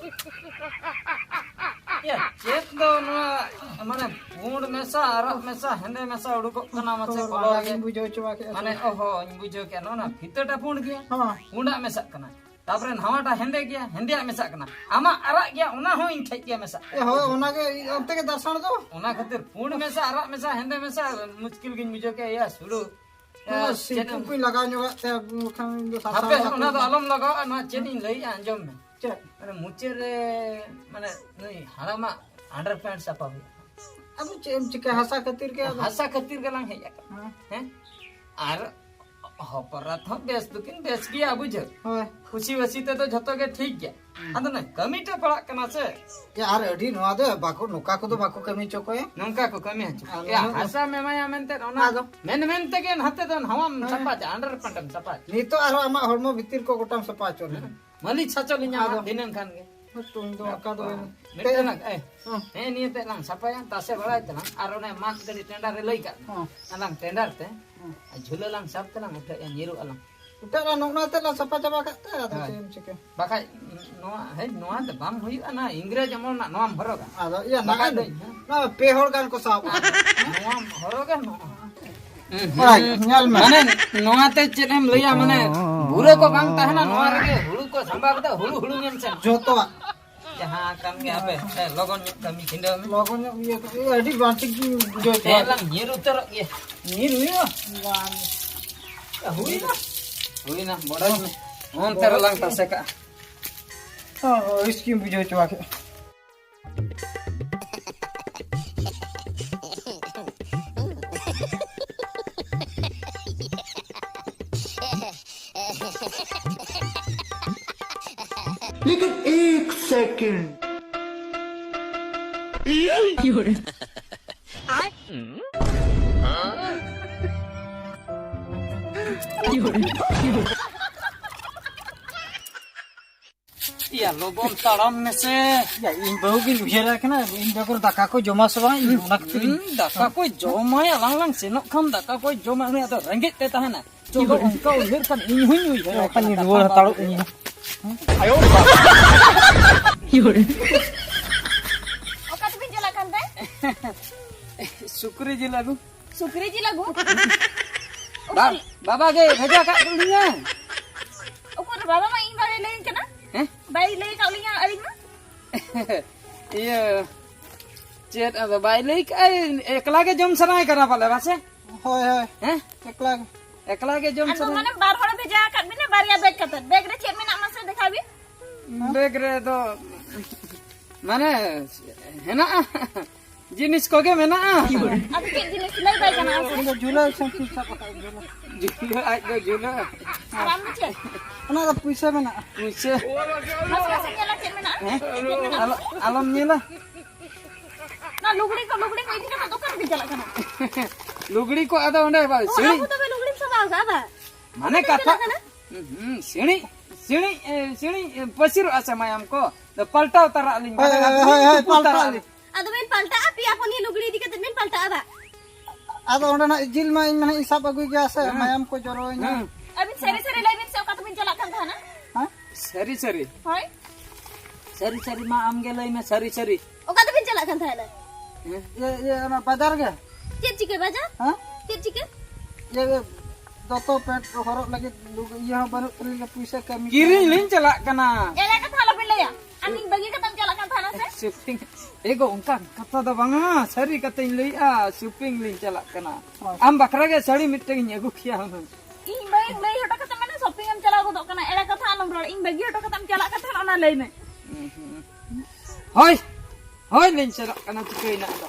ᱭᱟ, ᱪᱮᱫ ᱫᱚ ᱱᱚᱣᱟ, ᱢᱟᱱᱮ, ᱯᱩᱸᱰ ᱢᱮᱥᱟ, ᱟᱨᱟᱜ ᱢᱮᱥᱟ, ᱦᱮᱸᱫᱮ ᱢᱮᱥᱟ ᱩᱰᱩᱠᱚᱜ ᱠᱟᱱᱟ, ᱢᱟᱥᱮ ᱠᱚᱞᱚᱨ ᱜᱮ᱾ ᱵᱩᱡᱷᱟᱹᱣ ᱦᱚᱪᱚ ᱠᱮᱫ ᱢᱟᱱᱮ, ᱚᱦᱚ, ᱤᱧ ᱵᱩᱡᱷᱟᱹᱣ ᱠᱮᱫ, ᱱᱚᱣᱟ ᱯᱷᱤᱛᱟᱹᱴᱟ ᱯᱩᱸᱰ ᱜᱮᱭᱟ, ᱦᱚᱸ᱾ ᱯᱩᱸᱰᱟᱜ ᱢᱮᱥᱟᱜ ᱠᱟᱱᱟ, ᱛᱟᱯᱚᱨᱮ ᱱᱟᱣᱟᱴᱟᱜ ᱦᱮᱸᱫᱮ ᱜᱮᱭᱟ, ᱦᱮᱸᱫᱮᱭᱟᱜ ᱢᱮᱥᱟᱜ ᱠᱟᱱᱟ, ᱟᱢᱟᱜ ᱟᱨᱟᱜ ᱜᱮᱭᱟ, ᱚᱱᱟ ᱦᱚᱸ ᱤᱧ ᱴᱷᱮᱡ ᱜᱮ ᱢᱮᱥᱟᱜ ᱠᱟᱱᱟ᱾ ᱮ, ᱦᱳᱭ, ᱚᱱᱟᱜᱮ ᱚᱱᱛᱮ ᱜᱮ ᱫᱟᱨᱥᱟᱱ ᱫᱚ᱾ ᱚᱱᱟ ᱠᱷᱟᱹᱛᱤᱨ ᱯᱩᱸᱰ ᱢᱮᱥᱟ, ᱟᱨᱟᱜ ᱢᱮᱥᱟ, ᱦᱮᱸᱫᱮ ᱢᱮᱥᱟ, ᱢᱩᱥᱠᱤᱞ ᱜᱤᱧ ᱵᱩᱡᱷᱟᱹᱣ ᱠᱮᱫᱼᱟ᱾ ᱭᱟ, ᱥᱩᱲᱩ᱾ ᱱᱚᱣᱟ ᱮ, ᱥᱤᱢᱯᱩ ᱪᱮᱫ ᱮᱢ ᱠᱚᱧ ᱞᱟᱜᱟᱣ ᱧᱚᱜᱟᱜ ᱛᱮ, ᱵᱟᱠᱷᱟᱱ ᱫᱚ ᱥᱟᱥᱟᱝ ᱦᱟᱯᱮ, ᱚᱱᱟ ᱠᱚ ᱚᱱᱟ ᱫᱚ ᱟᱞᱚᱢ ᱞᱟᱜᱟᱣᱟ, ᱱᱚᱣᱟ ᱪᱮᱫ ᱤᱧ ᱞᱟᱹᱭᱮᱜᱼᱟ, ᱟᱸᱡᱚᱢ ᱢᱮ᱾ ᱪᱮᱫ? ᱢᱟᱱᱮ, ᱢᱩᱪᱟᱹᱫ ᱨᱮ, ᱢᱟᱱᱮ, ᱱᱩᱭ ᱦᱟᱲᱟᱢᱟᱜ underpant ᱥᱟᱯᱷᱟ ᱦᱩᱭᱩᱜᱼᱟ᱾ ᱟᱫᱚ ᱪᱮᱫ ᱮᱢ ᱪᱤᱠᱟᱹ, ᱦᱟᱥᱟ ᱠᱷᱟᱹᱛᱤᱨ ᱜᱮ ᱟᱫᱚ᱾ ᱦᱟᱥᱟ ᱠᱷᱟᱹᱛᱤᱨ ᱜᱮᱞᱟᱝ ᱦᱮᱡ ᱟᱠᱟᱱᱟ᱾ ᱦᱮᱸ᱾ ᱦᱮᱸ? ᱟᱨ ᱦᱚᱯᱚᱱ ᱮᱨᱟ ᱦᱚᱸ ᱵᱮᱥ ᱫᱚᱠᱤᱱ ᱵᱮᱥ ᱜᱮᱭᱟ, ᱵᱩᱡᱷᱟᱹᱣ᱾ ᱦᱳᱭ᱾ ᱠᱩᱥᱤ ᱵᱟᱹᱥᱤ ᱛᱮᱫᱚ ᱡᱷᱚᱛᱚ ᱜᱮ ᱴᱷᱤᱠ ᱜᱮᱭᱟ᱾ ᱦᱩᱸ᱾ ᱟᱫᱚ ᱱᱟ ᱠᱟᱹᱢᱤ ᱴᱟ ᱯᱟᱲᱟᱜ ᱠᱟᱱᱟ ᱥᱮ᱾ ᱮ, ᱟᱨ ᱟᱹᱰᱤ ᱱᱚᱣᱟ ᱫᱚ ᱵᱟᱠᱚ, ᱱᱚᱝᱠᱟ ᱠᱚᱫᱚ ᱵᱟᱠᱚ ᱠᱟᱹᱢᱤ ᱦᱚᱪᱚ ᱠᱚᱭᱟ᱾ ᱱᱚᱝᱠᱟ ᱠᱚ ᱠᱟᱹᱢᱤ ᱦᱚᱪᱚ ᱟᱨ ᱠᱚᱣᱟ᱾ ᱮᱭᱟ, ᱱᱚᱣᱟ ᱫᱚ ᱦᱟᱥᱟᱢ ᱮᱢᱟᱭᱟ ᱢᱮᱱᱛᱮ ᱚᱱᱟ ᱟᱫᱚ? ᱢᱮᱱ ᱢᱮᱱ ᱛᱮᱜᱮ ᱱᱟᱛᱮ ᱫᱚ ᱱᱟᱣᱟᱢ ᱦᱮᱸ᱾ ᱥᱟᱯᱷᱟ ᱪᱟ, underpant ᱮᱢ ᱥᱟᱯᱷᱟ ᱪᱟ᱾ ᱱᱤᱛᱚᱜ ᱟᱨᱦᱚᱸ ᱟᱢᱟᱜ ᱦᱚᱲᱢᱚ ᱵᱷᱤᱛᱤᱨ ᱠᱚ ᱜᱚᱴᱟᱢ ᱥᱟᱯᱷᱟ ᱦᱚᱪᱚ ᱞᱮᱱᱟ᱾ ᱦᱮᱸ᱾ ᱢᱟᱹᱞᱤ ᱪᱷᱟᱪᱚ ᱞᱤᱧ ᱧᱟᱢᱟ ᱟᱫᱚ? ᱫᱤᱱᱟᱹᱢ ᱠᱷᱟᱱ ᱜᱮ᱾ ᱛᱚ ᱤᱧ ᱫᱚ ᱚᱱᱠᱟ ᱫᱚ ᱵᱟᱹᱧ ᱢᱤᱫᱴᱟᱝ ᱛᱮ-, ᱞᱟᱝ, ᱮ, ᱦᱮᱸ᱾ ᱦᱮᱸ, ᱱᱤᱭᱟᱹ ᱛᱮ ᱞᱟᱝ ᱥᱟᱯᱷᱟᱭᱟ, ᱛᱟᱥᱮ ᱵᱟᱲᱟᱭ ᱛᱮᱞᱟᱝ, ᱟᱨ ᱚᱱᱮ ᱢᱟᱫ ᱜᱟᱹᱰᱤ ᱴᱮᱸᱰᱟᱨ ᱨᱮ ᱞᱟᱹᱭ ᱠᱟᱜ ᱢᱮ᱾ ᱦᱮᱸ᱾ ᱟᱨ ᱞᱟᱝ ᱴᱮᱸᱰᱟᱨ ᱛᱮ, ᱦᱮᱸ᱾ ᱟᱨ ᱡᱷᱩᱞᱟᱹ ᱞᱟᱝ ᱥᱟᱵ ᱛᱮᱞᱟᱝ ᱩᱴᱷᱟᱹᱜᱼᱟ, ᱧᱤᱨᱚᱜ ᱟᱞᱟᱝ᱾ ᱮᱴᱟᱜ ᱨᱮ ᱱᱚᱜᱼᱱᱟ ᱛᱮ ᱞᱟᱝ ᱥᱟᱯᱷᱟ ᱪᱟᱵᱟ ᱠᱟᱜ ᱛᱮ, ᱟᱫᱚ ᱦᱳᱭ᱾ ᱪᱮᱫ ᱮᱢ ᱪᱤᱠᱟᱹ? ᱵᱟᱠᱷᱟᱡ ᱱᱚᱣᱟ, ᱦᱮᱸ, ᱱᱚᱣᱟ ᱫᱚ ᱵᱟᱝ ᱦᱩᱭᱩᱜᱼᱟ, ᱱᱟ ᱤᱝᱨᱮᱡᱽ ᱟᱢᱚᱞ ᱨᱮᱱᱟᱜ ᱱᱚᱣᱟᱢ ᱦᱚᱨᱚᱜᱟ᱾ ᱟᱫᱚ ᱤᱭᱟᱹ, ᱵᱟᱠᱷᱟᱡ ᱱᱟᱜ ᱫᱚ ᱤᱧ, ᱦᱮᱸ᱾ ᱱᱚᱣᱟ ᱯᱮ ᱦᱚᱲ ᱜᱟᱱ ᱠᱚ ᱥᱟᱵ᱾ ᱱᱚᱣᱟᱢ ᱦᱚᱨᱚᱜᱟ, ᱱᱚᱣᱟ᱾ ᱦᱳᱭ, ᱧᱮᱞ ᱢᱮ᱾ ᱢᱟᱱᱮ, ᱱᱚᱣᱟ ᱛᱮ ᱪᱮᱫ ᱮᱢ ᱞᱟᱹᱭᱟ, ᱢᱟᱱᱮ, ᱵᱩᱨᱟᱹ ᱠᱚ ᱵᱟᱝ ᱛᱟᱦᱮᱱᱟ, ᱱᱚᱣᱟ ᱨᱮᱜᱮ ᱦᱩᱲᱩ ᱠᱚ ᱥᱟᱢᱵᱟᱣ ᱠᱟᱛᱮ ᱦᱩᱲᱩ, ᱦᱩᱲᱩ ᱧᱮᱞ ᱥᱮᱱ᱾ ᱡᱚᱛᱚᱣᱟᱜ᱾ ᱡᱟᱦᱟᱸ ᱠᱟᱱ ᱜᱮ, ᱟᱯᱮ, ᱦᱮᱸ, ᱞᱚᱜᱚᱱ ᱧᱚᱜ ᱠᱟᱹᱢᱤ ᱪᱷᱤᱰᱟᱹᱣ ᱢᱮ᱾ ᱞᱚᱜᱚᱱ ᱧᱚᱜ ᱤᱭᱟᱹ ᱠᱟᱛᱮ, ᱟᱹᱰᱤ ᱵᱟᱹᱲᱛᱤ ᱜᱤᱧ ᱵᱩᱡᱷᱟᱹᱣ ᱦᱮᱸ, ᱠᱮᱫᱟ᱾ ᱞᱟᱝ ᱧᱤᱨ ᱩᱛᱟᱹᱨᱚᱜ ᱜᱮ᱾ ᱧᱤᱨ ᱦᱩᱭᱩᱜᱼᱟ? ᱵᱟᱝ᱾ ᱦᱩᱭᱱᱟ? ᱦᱩᱭᱱᱟ, ᱵᱚᱰᱚᱡ ᱢᱮ᱾ ᱚᱱᱛᱮ ᱨᱮᱞᱟᱝ ᱛᱟᱥᱮ ᱠᱟᱜᱼᱟ᱾ ᱦᱚᱸ, ᱦᱚᱸ, ᱤᱥᱠᱤᱢ ᱵᱩᱡᱷᱟᱹᱣ ᱦᱚᱪᱚ ᱠᱮᱫ᱾ second. ᱭᱟ, ᱞᱚᱜᱚᱱ ᱛᱟᱲᱟᱢ ᱢᱮᱥᱮ᱾ ᱭᱟ, ᱤᱧ ᱵᱟᱹᱦᱩ ᱜᱤᱧ ᱩᱭᱦᱟᱹᱨ ᱟᱭ ᱠᱟᱱᱟ, ᱤᱧ ᱵᱮᱜᱚᱨ ᱫᱟᱠᱟ ᱠᱚ ᱡᱚᱢᱟ ᱥᱮ ᱵᱟᱝ, ᱤᱧ ᱚᱱᱟ ᱠᱷᱟᱹᱛᱤᱨ ᱤᱧ ᱦᱩᱸ, ᱫᱟᱠᱟ ᱠᱚᱭ ᱡᱚᱢᱟᱭ, ᱟᱞᱟᱝ ᱞᱟᱝ ᱥᱮᱱᱚᱜ ᱠᱷᱟᱱ ᱫᱟᱠᱟ ᱠᱚᱭ ᱡᱚᱢᱟ, ᱩᱱᱤ ᱟᱫᱚ ᱨᱮᱸᱜᱮᱡ ᱛᱮ ᱛᱟᱦᱮᱱᱟ᱾ ᱪᱚᱞᱚ, ᱚᱱᱠᱟ ᱩᱭᱦᱟᱹᱨ ᱠᱷᱟᱱ ᱤᱧ ᱦᱚᱧ ᱩᱭᱦᱟᱹᱨ ᱟᱭ ᱚᱠᱟ ᱠᱟᱱᱟ, ᱞᱤᱧ ᱠᱟᱛᱷᱟ ᱨᱩᱣᱟᱹᱲ ᱵᱟᱝ ᱦᱟᱛᱟᱲᱚᱜ ᱩᱭᱦᱟᱹᱨ᱾ ᱤᱧ? ᱚᱠᱟ ᱛᱮᱵᱤᱱ ᱪᱟᱞᱟᱜ ᱠᱟᱱ ᱛᱮ? ᱥᱩᱠᱨᱤ ᱡᱤᱞ ᱟᱹᱜᱩ᱾ ᱥᱩᱠᱨᱤ ᱡᱤᱞ ᱟᱹᱜᱩ? ᱵᱟ-, ᱵᱟᱵᱟ ᱜᱮ ᱵᱷᱮᱡᱟ ᱠᱟᱜ ᱞᱤᱧᱟ᱾ ᱩᱠᱩᱨ ᱵᱟᱵᱟ ᱢᱟ ᱤᱧ ᱵᱟᱭ ᱞᱟᱹᱭᱟᱹᱧ ᱠᱟᱱᱟ᱾ ᱦᱮᱸ? ᱵᱟᱭ ᱞᱟᱹᱭ ᱠᱟᱜ ᱞᱤᱧᱟ ᱟᱹᱞᱤᱧ ᱢᱟ᱾ ᱤᱭᱟᱹ, ᱪᱮᱫ ᱟᱫᱚ ᱵᱟᱭ ᱞᱟᱹᱭ ᱠᱟᱜᱼᱟ, ᱮᱠᱞᱟ ᱜᱮ ᱡᱚᱢ ᱥᱟᱱᱟᱭᱮ ᱠᱟᱱᱟ ᱯᱟᱞᱮ, ᱵᱟᱥᱮ? ᱦᱳᱭ, ᱦᱳᱭ᱾ ᱦᱮᱸ? ᱮᱠᱞᱟ ᱜᱮ᱾ ᱮᱠᱞᱟ ᱜᱮ ᱡᱚᱢ ᱟᱫᱚ ᱥᱟᱱᱟᱭᱮ᱾ ᱢᱟᱱᱮ ᱵᱟᱨ ᱦᱚᱲᱮ ᱵᱷᱮᱡᱟ ᱟᱠᱟᱫ ᱵᱤᱱᱟ, ᱵᱟᱨᱭᱟ ᱵᱮᱜᱽ ᱠᱟᱛᱮ᱾ ᱵᱮᱜᱽ ᱨᱮ ᱪᱮᱫ ᱢᱮᱱᱟᱜ ᱢᱟᱥᱮ ᱫᱮᱠᱷᱟᱣ ᱵᱤᱱ? ᱵᱮᱜᱽ ᱨᱮ ᱫᱚ ᱢᱟᱱᱮ ᱦᱮᱱᱟᱜᱼᱟ, ᱡᱤᱱᱤᱥ ᱠᱚᱜᱮ ᱢᱮᱱᱟᱜᱼᱟ᱾ ᱟᱫᱚ ᱪᱮᱫ ᱡᱤᱱᱤᱥ ᱞᱟᱹᱭ ᱵᱟᱭ ᱜᱟᱱᱚᱜᱼᱟ ᱥᱮ? ᱤᱧ ᱫᱚ ᱡᱷᱩᱞᱟᱹ ᱥᱮ ᱪᱮᱫ ᱥᱟᱵ ᱟᱠᱟᱫ ᱡᱷᱩᱞᱟᱹ᱾ ᱡᱷᱩᱞᱟᱹ, ᱟᱡ ᱫᱚ ᱡᱷᱩᱞᱟᱹ᱾ ᱟᱨ ᱟᱢ ᱫᱚ ᱪᱮᱫ? ᱚᱱᱟ ᱫᱚ ᱯᱩᱭᱥᱟᱹ ᱢᱮᱱᱟᱜᱼᱟ᱾ ᱯᱩᱭᱥᱟᱹ᱾ ᱢᱟᱥᱮ, ᱢᱟᱥᱮ ᱧᱮᱞᱟ ᱪᱮᱫ ᱢᱮᱱᱟᱜᱼᱟ? ᱦᱮᱸ? ᱪᱮᱫ ᱢᱮᱱᱟᱜᱼᱟ? ᱟᱞᱚ-, ᱟᱞᱚᱢ ᱧᱮᱞᱟ᱾ ᱚᱱᱟ ᱞᱩᱜᱽᱲᱤ ᱠᱚ, ᱞᱩᱜᱽᱲᱤ ᱠᱚ ᱤᱫᱤ ᱠᱟᱛᱮ ᱫᱚᱠᱟᱱ ᱵᱤᱱ ᱪᱟᱞᱟᱜ ᱠᱟᱱᱟ? ᱞᱩᱜᱽᱲᱤ ᱠᱚ ᱟᱫᱚ ᱚᱸᱰᱮ ᱵᱟ-, ᱚ, ᱥᱤᱲᱤ-, ᱟᱵᱚ ᱛᱚᱵᱮ ᱞᱩᱜᱽᱲᱤᱢ ᱥᱟᱵᱟᱣ ᱠᱟᱜᱼᱟ ᱵᱟ? ᱢᱟᱱᱮ ᱚᱠᱟ ᱵᱤᱱ ᱠᱟᱛᱷᱟ, ᱪᱟᱞᱟᱜ ᱠᱟᱱᱟ? ᱦᱩᱸ, ᱥᱤᱲᱤ-, ᱥᱤᱲᱤ-, ᱮ, ᱥᱤᱲᱤ-, ᱮ, ᱯᱟᱹᱥᱤᱨᱚᱜᱼᱟ ᱥᱮ ᱢᱟᱭᱟᱢ ᱠᱚ, ᱟᱫᱚ ᱯᱟᱞᱴᱟᱣ ᱛᱟᱨᱟᱜ ᱟᱹᱞᱤᱧ, ᱦᱳᱭ, ᱢᱟᱱᱮ ᱦᱳᱭ, ᱟᱹᱞᱤᱧ ᱦᱳᱭ, ᱦᱳᱭ, ᱩᱠᱩ ᱯᱟᱞᱴᱟᱣ ᱛᱟᱨᱟᱜ ᱟᱹᱞᱤᱧ᱾ ᱟᱹᱞᱤᱧ᱾ ᱟᱫᱚ ᱵᱤᱱ ᱯᱟᱞᱴᱟᱜᱼᱟ, ᱯᱮᱭᱟ ᱯᱩᱱᱭᱟᱹ ᱞᱩᱜᱽᱲᱤ ᱤᱫᱤ ᱠᱟᱛᱮ ᱵᱤᱱ ᱯᱟᱞᱴᱟᱜᱼᱟ ᱵᱟ? ᱟᱫᱚ ᱚᱸᱰᱮᱱᱟᱜ ᱡᱤᱞ ᱢᱟ ᱤᱧ ᱢᱟ ᱱᱟᱦᱟᱜ ᱤᱧ ᱥᱟᱵ ᱟᱹᱜᱩᱭ ᱜᱮᱭᱟ ᱥᱮ, ᱦᱮᱸ᱾ ᱢᱟᱭᱟᱢ ᱠᱚ ᱡᱚᱨᱚᱭᱤᱧᱟ᱾ ᱦᱮᱸ᱾ ᱟᱹᱵᱤᱱ ᱥᱟᱹᱨᱤ ᱥᱟᱹᱨᱤ ᱞᱟᱹᱭ ᱵᱤᱱ ᱥᱮ, ᱚᱠᱟ ᱛᱮᱵᱤᱱ ᱪᱟᱞᱟᱜ ᱠᱟᱱ ᱛᱟᱦᱮᱱᱟ? ᱦᱮᱸ? ᱥᱟᱹᱨᱤ ᱥᱟᱹᱨᱤ? ᱦᱳᱭ᱾ ᱥᱟᱹᱨᱤ ᱥᱟᱹᱨᱤ ᱢᱟ ᱟᱢ ᱜᱮ ᱞᱟᱹᱭ ᱢᱮ, ᱥᱟᱹᱨᱤ ᱥᱟᱹᱨᱤ᱾ ᱚᱠᱟ ᱛᱮᱵᱤᱱ ᱪᱟᱞᱟᱜ ᱠᱟᱱ ᱛᱟᱦᱮᱱᱟ? ᱦᱮᱸ? ᱤᱭᱟᱹ, ᱤᱭᱟᱹ, ᱚᱱᱟ ᱵᱟᱡᱟᱨ ᱜᱮ᱾ ᱪᱮᱫ ᱪᱤᱠᱟᱹ ᱵᱟᱡᱟᱨ? ᱦᱮᱸ? ᱪᱮᱫ ᱪᱤᱠᱟᱹ? ᱤᱭᱟᱹ, ᱤᱭᱟᱹ, ᱫᱚᱛᱚ ᱯᱮᱱᱴ ᱦᱚᱨᱚᱜ ᱞᱟᱹᱜᱤᱫ ᱞᱩᱜᱽ-, ᱤᱭᱟᱹ ᱦᱚᱸ ᱵᱟᱹᱱᱩᱜ ᱛᱟᱹᱞᱤᱧᱟ, ᱯᱩᱭᱥᱟᱹ ᱠᱟᱹᱢᱤ ᱠᱤᱨᱤᱧ ᱠᱟᱱᱟ᱾ ᱞᱤᱧ ᱪᱟᱞᱟᱜ ᱠᱟᱱᱟ᱾ ᱮᱲᱮ ᱠᱟᱛᱷᱟ ᱟᱞᱚᱵᱤᱱ ᱞᱟᱹᱭᱟ᱾ ᱟᱹᱞᱤᱧ ᱵᱟᱹᱜᱤ ᱠᱟᱛᱮᱢ ᱪᱟᱞᱟᱜ ᱠᱟᱱ ᱛᱟᱦᱮᱱᱟ ᱥᱮ? ᱥᱚᱯᱤᱝ᱾ ᱮ ᱜᱚ, ᱚᱱᱠᱟ ᱠᱟᱛᱷᱟ ᱫᱚ ᱵᱟᱝᱟ, ᱥᱟᱹᱨᱤ ᱠᱟᱛᱮᱧ ᱞᱟᱹᱭᱮᱜᱼᱟ, ᱥᱚᱯᱤᱝ ᱞᱤᱧ ᱪᱟᱞᱟᱜ ᱠᱟᱱᱟ᱾ ᱦᱳᱭ᱾ ᱟᱢ ᱵᱟᱠᱷᱨᱟ ᱜᱮ ᱥᱟᱹᱲᱤ ᱢᱤᱫᱴᱟᱝ ᱤᱧ ᱟᱹᱜᱩ ᱠᱮᱭᱟ ᱦᱩᱱᱟᱹᱝ᱾ ᱤᱧ ᱵᱟᱹᱧ ᱞᱟᱹᱭ ᱦᱚᱴᱚ ᱠᱟᱛᱮ ᱢᱟᱱᱮ ᱥᱚᱯᱤᱝ ᱮᱢ ᱪᱟᱞᱟᱣ ᱜᱚᱫᱚᱜ ᱠᱟᱱᱟ, ᱮᱲᱮ ᱠᱟᱛᱷᱟ ᱟᱞᱚᱢ ᱨᱚᱲ᱾ ᱤᱧ ᱵᱟᱹᱜᱤ ᱦᱚᱴᱚ ᱠᱟᱛᱮᱢ ᱪᱟᱞᱟᱜ ᱠᱟᱱ ᱛᱟᱦᱮᱱ, ᱚᱱᱟ ᱞᱟᱹᱭ ᱢᱮ᱾ ᱦᱳᱭ, ᱦᱳᱭ ᱞᱤᱧ ᱪᱟᱞᱟᱜ ᱠᱟᱱᱟ, ᱪᱤᱠᱟᱹᱭᱮᱱᱟ ᱟᱫᱚ?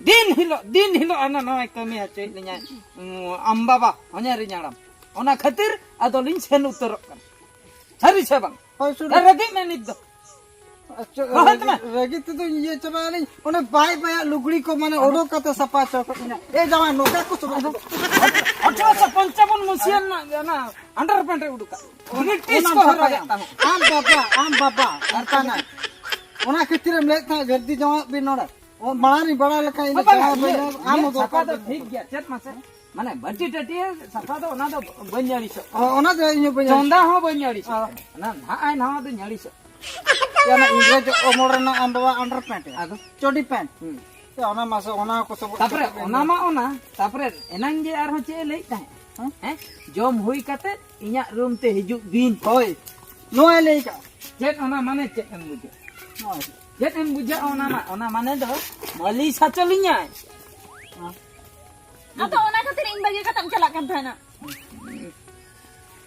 ᱫᱤᱱ ᱦᱤᱞᱳᱜ, ᱫᱤᱱ ᱦᱤᱞᱳᱜ ᱦᱟᱱᱟ ᱱᱚᱣᱟᱭ ᱠᱟᱹᱢᱤ ᱦᱚᱪᱚᱭᱮᱫ ᱞᱤᱧᱟᱭ, ᱩᱸ, ᱟᱢ ᱵᱟᱵᱟ, ᱦᱚᱧᱦᱟᱨᱤᱧ ᱦᱟᱲᱟᱢ᱾ ᱚᱱᱟ ᱠᱷᱟᱹᱛᱤᱨ ᱟᱫᱚ ᱞᱤᱧ ᱥᱮᱱ ᱩᱛᱟᱹᱨᱚᱜ ᱠᱟᱱᱟ᱾ ᱥᱟᱹᱨᱤ ᱥᱮ ᱵᱟᱝ? ᱦᱳᱭ, ᱥᱩᱨ ᱨᱮ᱾ ᱨᱟᱹᱜᱤᱜ ᱢᱮ ᱱᱤᱛ ᱫᱚ᱾ ᱟᱪᱪᱷᱟ, ᱵᱟᱵᱟ, ᱨᱟᱹᱜᱤ, ᱛᱚᱵᱮ᱾ ᱨᱟᱹᱜᱤ ᱛᱮᱫᱚ ᱤᱭᱟᱹ ᱪᱟᱵᱟ ᱟᱹᱞᱤᱧ᱾ ᱚᱱᱮ ᱵᱟᱭ ᱵᱟᱭᱟᱜ ᱞᱩᱜᱽᱲᱤ ᱠᱚ ᱢᱟᱱᱮ ᱚᱰᱚᱠ ᱠᱟᱛᱮ ᱥᱟᱯᱷᱟ ᱦᱚᱪᱚ ᱠᱟᱜ ᱤᱧᱟ᱾ ᱮ ᱡᱟᱶᱟᱭ, ᱱᱚᱝᱠᱟ ᱠᱚ ᱥᱟᱯᱷᱟ ᱦᱚᱪᱚ ᱠᱟᱜ᱾ ᱟᱴᱷᱨᱚᱥᱚ ᱯᱚᱧᱪᱟᱵᱚᱱ ᱢᱩᱥᱤᱭᱟᱱ ᱨᱮᱱᱟᱜ ᱚᱱᱟ underpant ᱨᱮ ᱩᱰᱩᱠᱟ᱾ ᱵᱨᱤᱴᱤᱥ ᱚᱱᱟᱢ ᱠᱚ ᱦᱚᱨᱚᱜ ᱥᱟᱯᱷᱟᱭᱟ᱾ ᱮᱫ ᱛᱟᱦᱮᱸᱫ᱾ ᱟᱢ ᱵᱟᱵᱟ, ᱟᱢ ᱵᱟᱵᱟ, ᱚᱱᱠᱟᱱᱟᱜ᱾ ᱚᱱᱟ ᱠᱷᱟᱹᱛᱤᱨ ᱮᱢ ᱞᱟᱹᱭᱮᱫ ᱛᱟᱦᱮᱸᱫ ᱜᱷᱟᱹᱨᱫᱤ ᱡᱟᱶᱟᱭ ᱵᱤᱱ ᱱᱚᱰᱮ᱾ ᱚ, ᱢᱟᱲᱟᱝ ᱨᱤᱧ ᱵᱟᱲᱟᱭ ᱞᱮᱠᱷᱟᱱ ᱤᱧ ᱫᱚ ᱵᱟᱵᱟ, ᱡᱟᱶᱟᱭ ᱤᱭᱟᱹ, ᱵᱟᱹᱧ ᱟᱢ ᱤᱭᱟᱹ ᱦᱚᱸ ᱥᱟᱯᱷᱟ ᱫᱚᱨᱠᱟᱨ ᱫᱚ ᱵᱟᱹᱱᱩᱜ᱾ ᱴᱷᱤᱠ ᱜᱮᱭᱟ, ᱪᱮᱫ ᱢᱟᱥᱮ? ᱢᱟᱱᱮ ᱵᱟᱹᱴᱤ ᱴᱟᱹᱴᱤᱭᱟᱹ ᱥᱟᱯᱷᱟ ᱫᱚ ᱚᱱᱟ ᱫᱚ ᱵᱟᱹᱧ ᱟᱹᱲᱤᱥᱚᱜ᱾ ᱚ, ᱚᱱᱟ ᱫᱚ ᱤᱧ ᱦᱚᱸ ᱵᱟᱹᱧ ᱪᱚᱸᱫᱟ ᱟᱹᱲᱤᱥᱚᱜ᱾ ᱦᱚᱸ ᱵᱟᱹᱧ ᱟᱹᱲᱤᱥᱚᱜ᱾ ᱚ᱾ ᱚᱱᱟ ᱱᱟᱦᱟᱜ ᱟᱭ ᱱᱟᱣᱟ ᱫᱚᱧ ᱟᱹᱲᱤᱥᱚᱜ᱾ ᱚᱱᱟ ᱤᱝᱨᱮᱡᱽ ᱚᱢᱚᱞ ᱨᱮᱱᱟᱜ ᱟᱢ ᱵᱟᱵᱟ underpant ᱭᱟ? ᱟᱫᱚ? ᱪᱚᱰᱤ pant᱾ ᱦᱩᱸ᱾ ᱥᱮ ᱚᱱᱟ ᱢᱟᱥᱮ, ᱚᱱᱟ ᱠᱚ ᱥᱚᱵᱚᱫ ᱛᱟᱯᱚᱨᱮ ᱠᱟᱛᱮ ᱵᱮᱱ ᱚᱱᱟ ᱢᱟ ᱚᱱᱟ, ᱛᱟᱯᱚᱨᱮ ᱮᱱᱟᱝ ᱡᱮ ᱟᱨᱦᱚᱸ ᱪᱮᱫ ᱮ ᱞᱟᱹᱭᱮᱫ ᱛᱟᱦᱮᱸᱫ? ᱦᱮᱸ? ᱦᱮᱸ? ᱡᱚᱢ ᱦᱩᱭ ᱠᱟᱛᱮ ᱤᱧᱟᱜ room ᱛᱮ ᱦᱤᱡᱩᱜ ᱵᱤᱱ᱾ ᱦᱳᱭ᱾ ᱱᱚᱣᱟᱭ ᱞᱟᱹᱭ ᱠᱟᱜᱼᱟ᱾ ᱪᱮᱫ ᱚᱱᱟ ᱢᱟᱱᱮ ᱪᱮᱫ ᱮᱢ ᱵᱩᱡᱷᱟᱹᱣᱟ? ᱱᱚᱣᱟ᱾ ᱪᱮᱫ ᱮᱢ ᱵᱩᱡᱷᱟᱹᱣᱟ ᱚᱱᱟ ᱢᱟ? ᱚᱱᱟ ᱢᱟᱱᱮ ᱫᱚ ᱢᱟᱹᱞᱤᱥ ᱦᱚᱪᱚ ᱞᱤᱧᱟᱭ᱾ ᱦᱮᱸ᱾ ᱟᱫᱚ ᱚᱱᱟ ᱠᱷᱟᱹᱛᱤᱨ ᱤᱧ ᱵᱟᱹᱜᱤ ᱠᱟᱛᱮᱢ ᱪᱟᱞᱟᱜ ᱠᱟᱱ ᱛᱟᱦᱮᱱᱟ᱾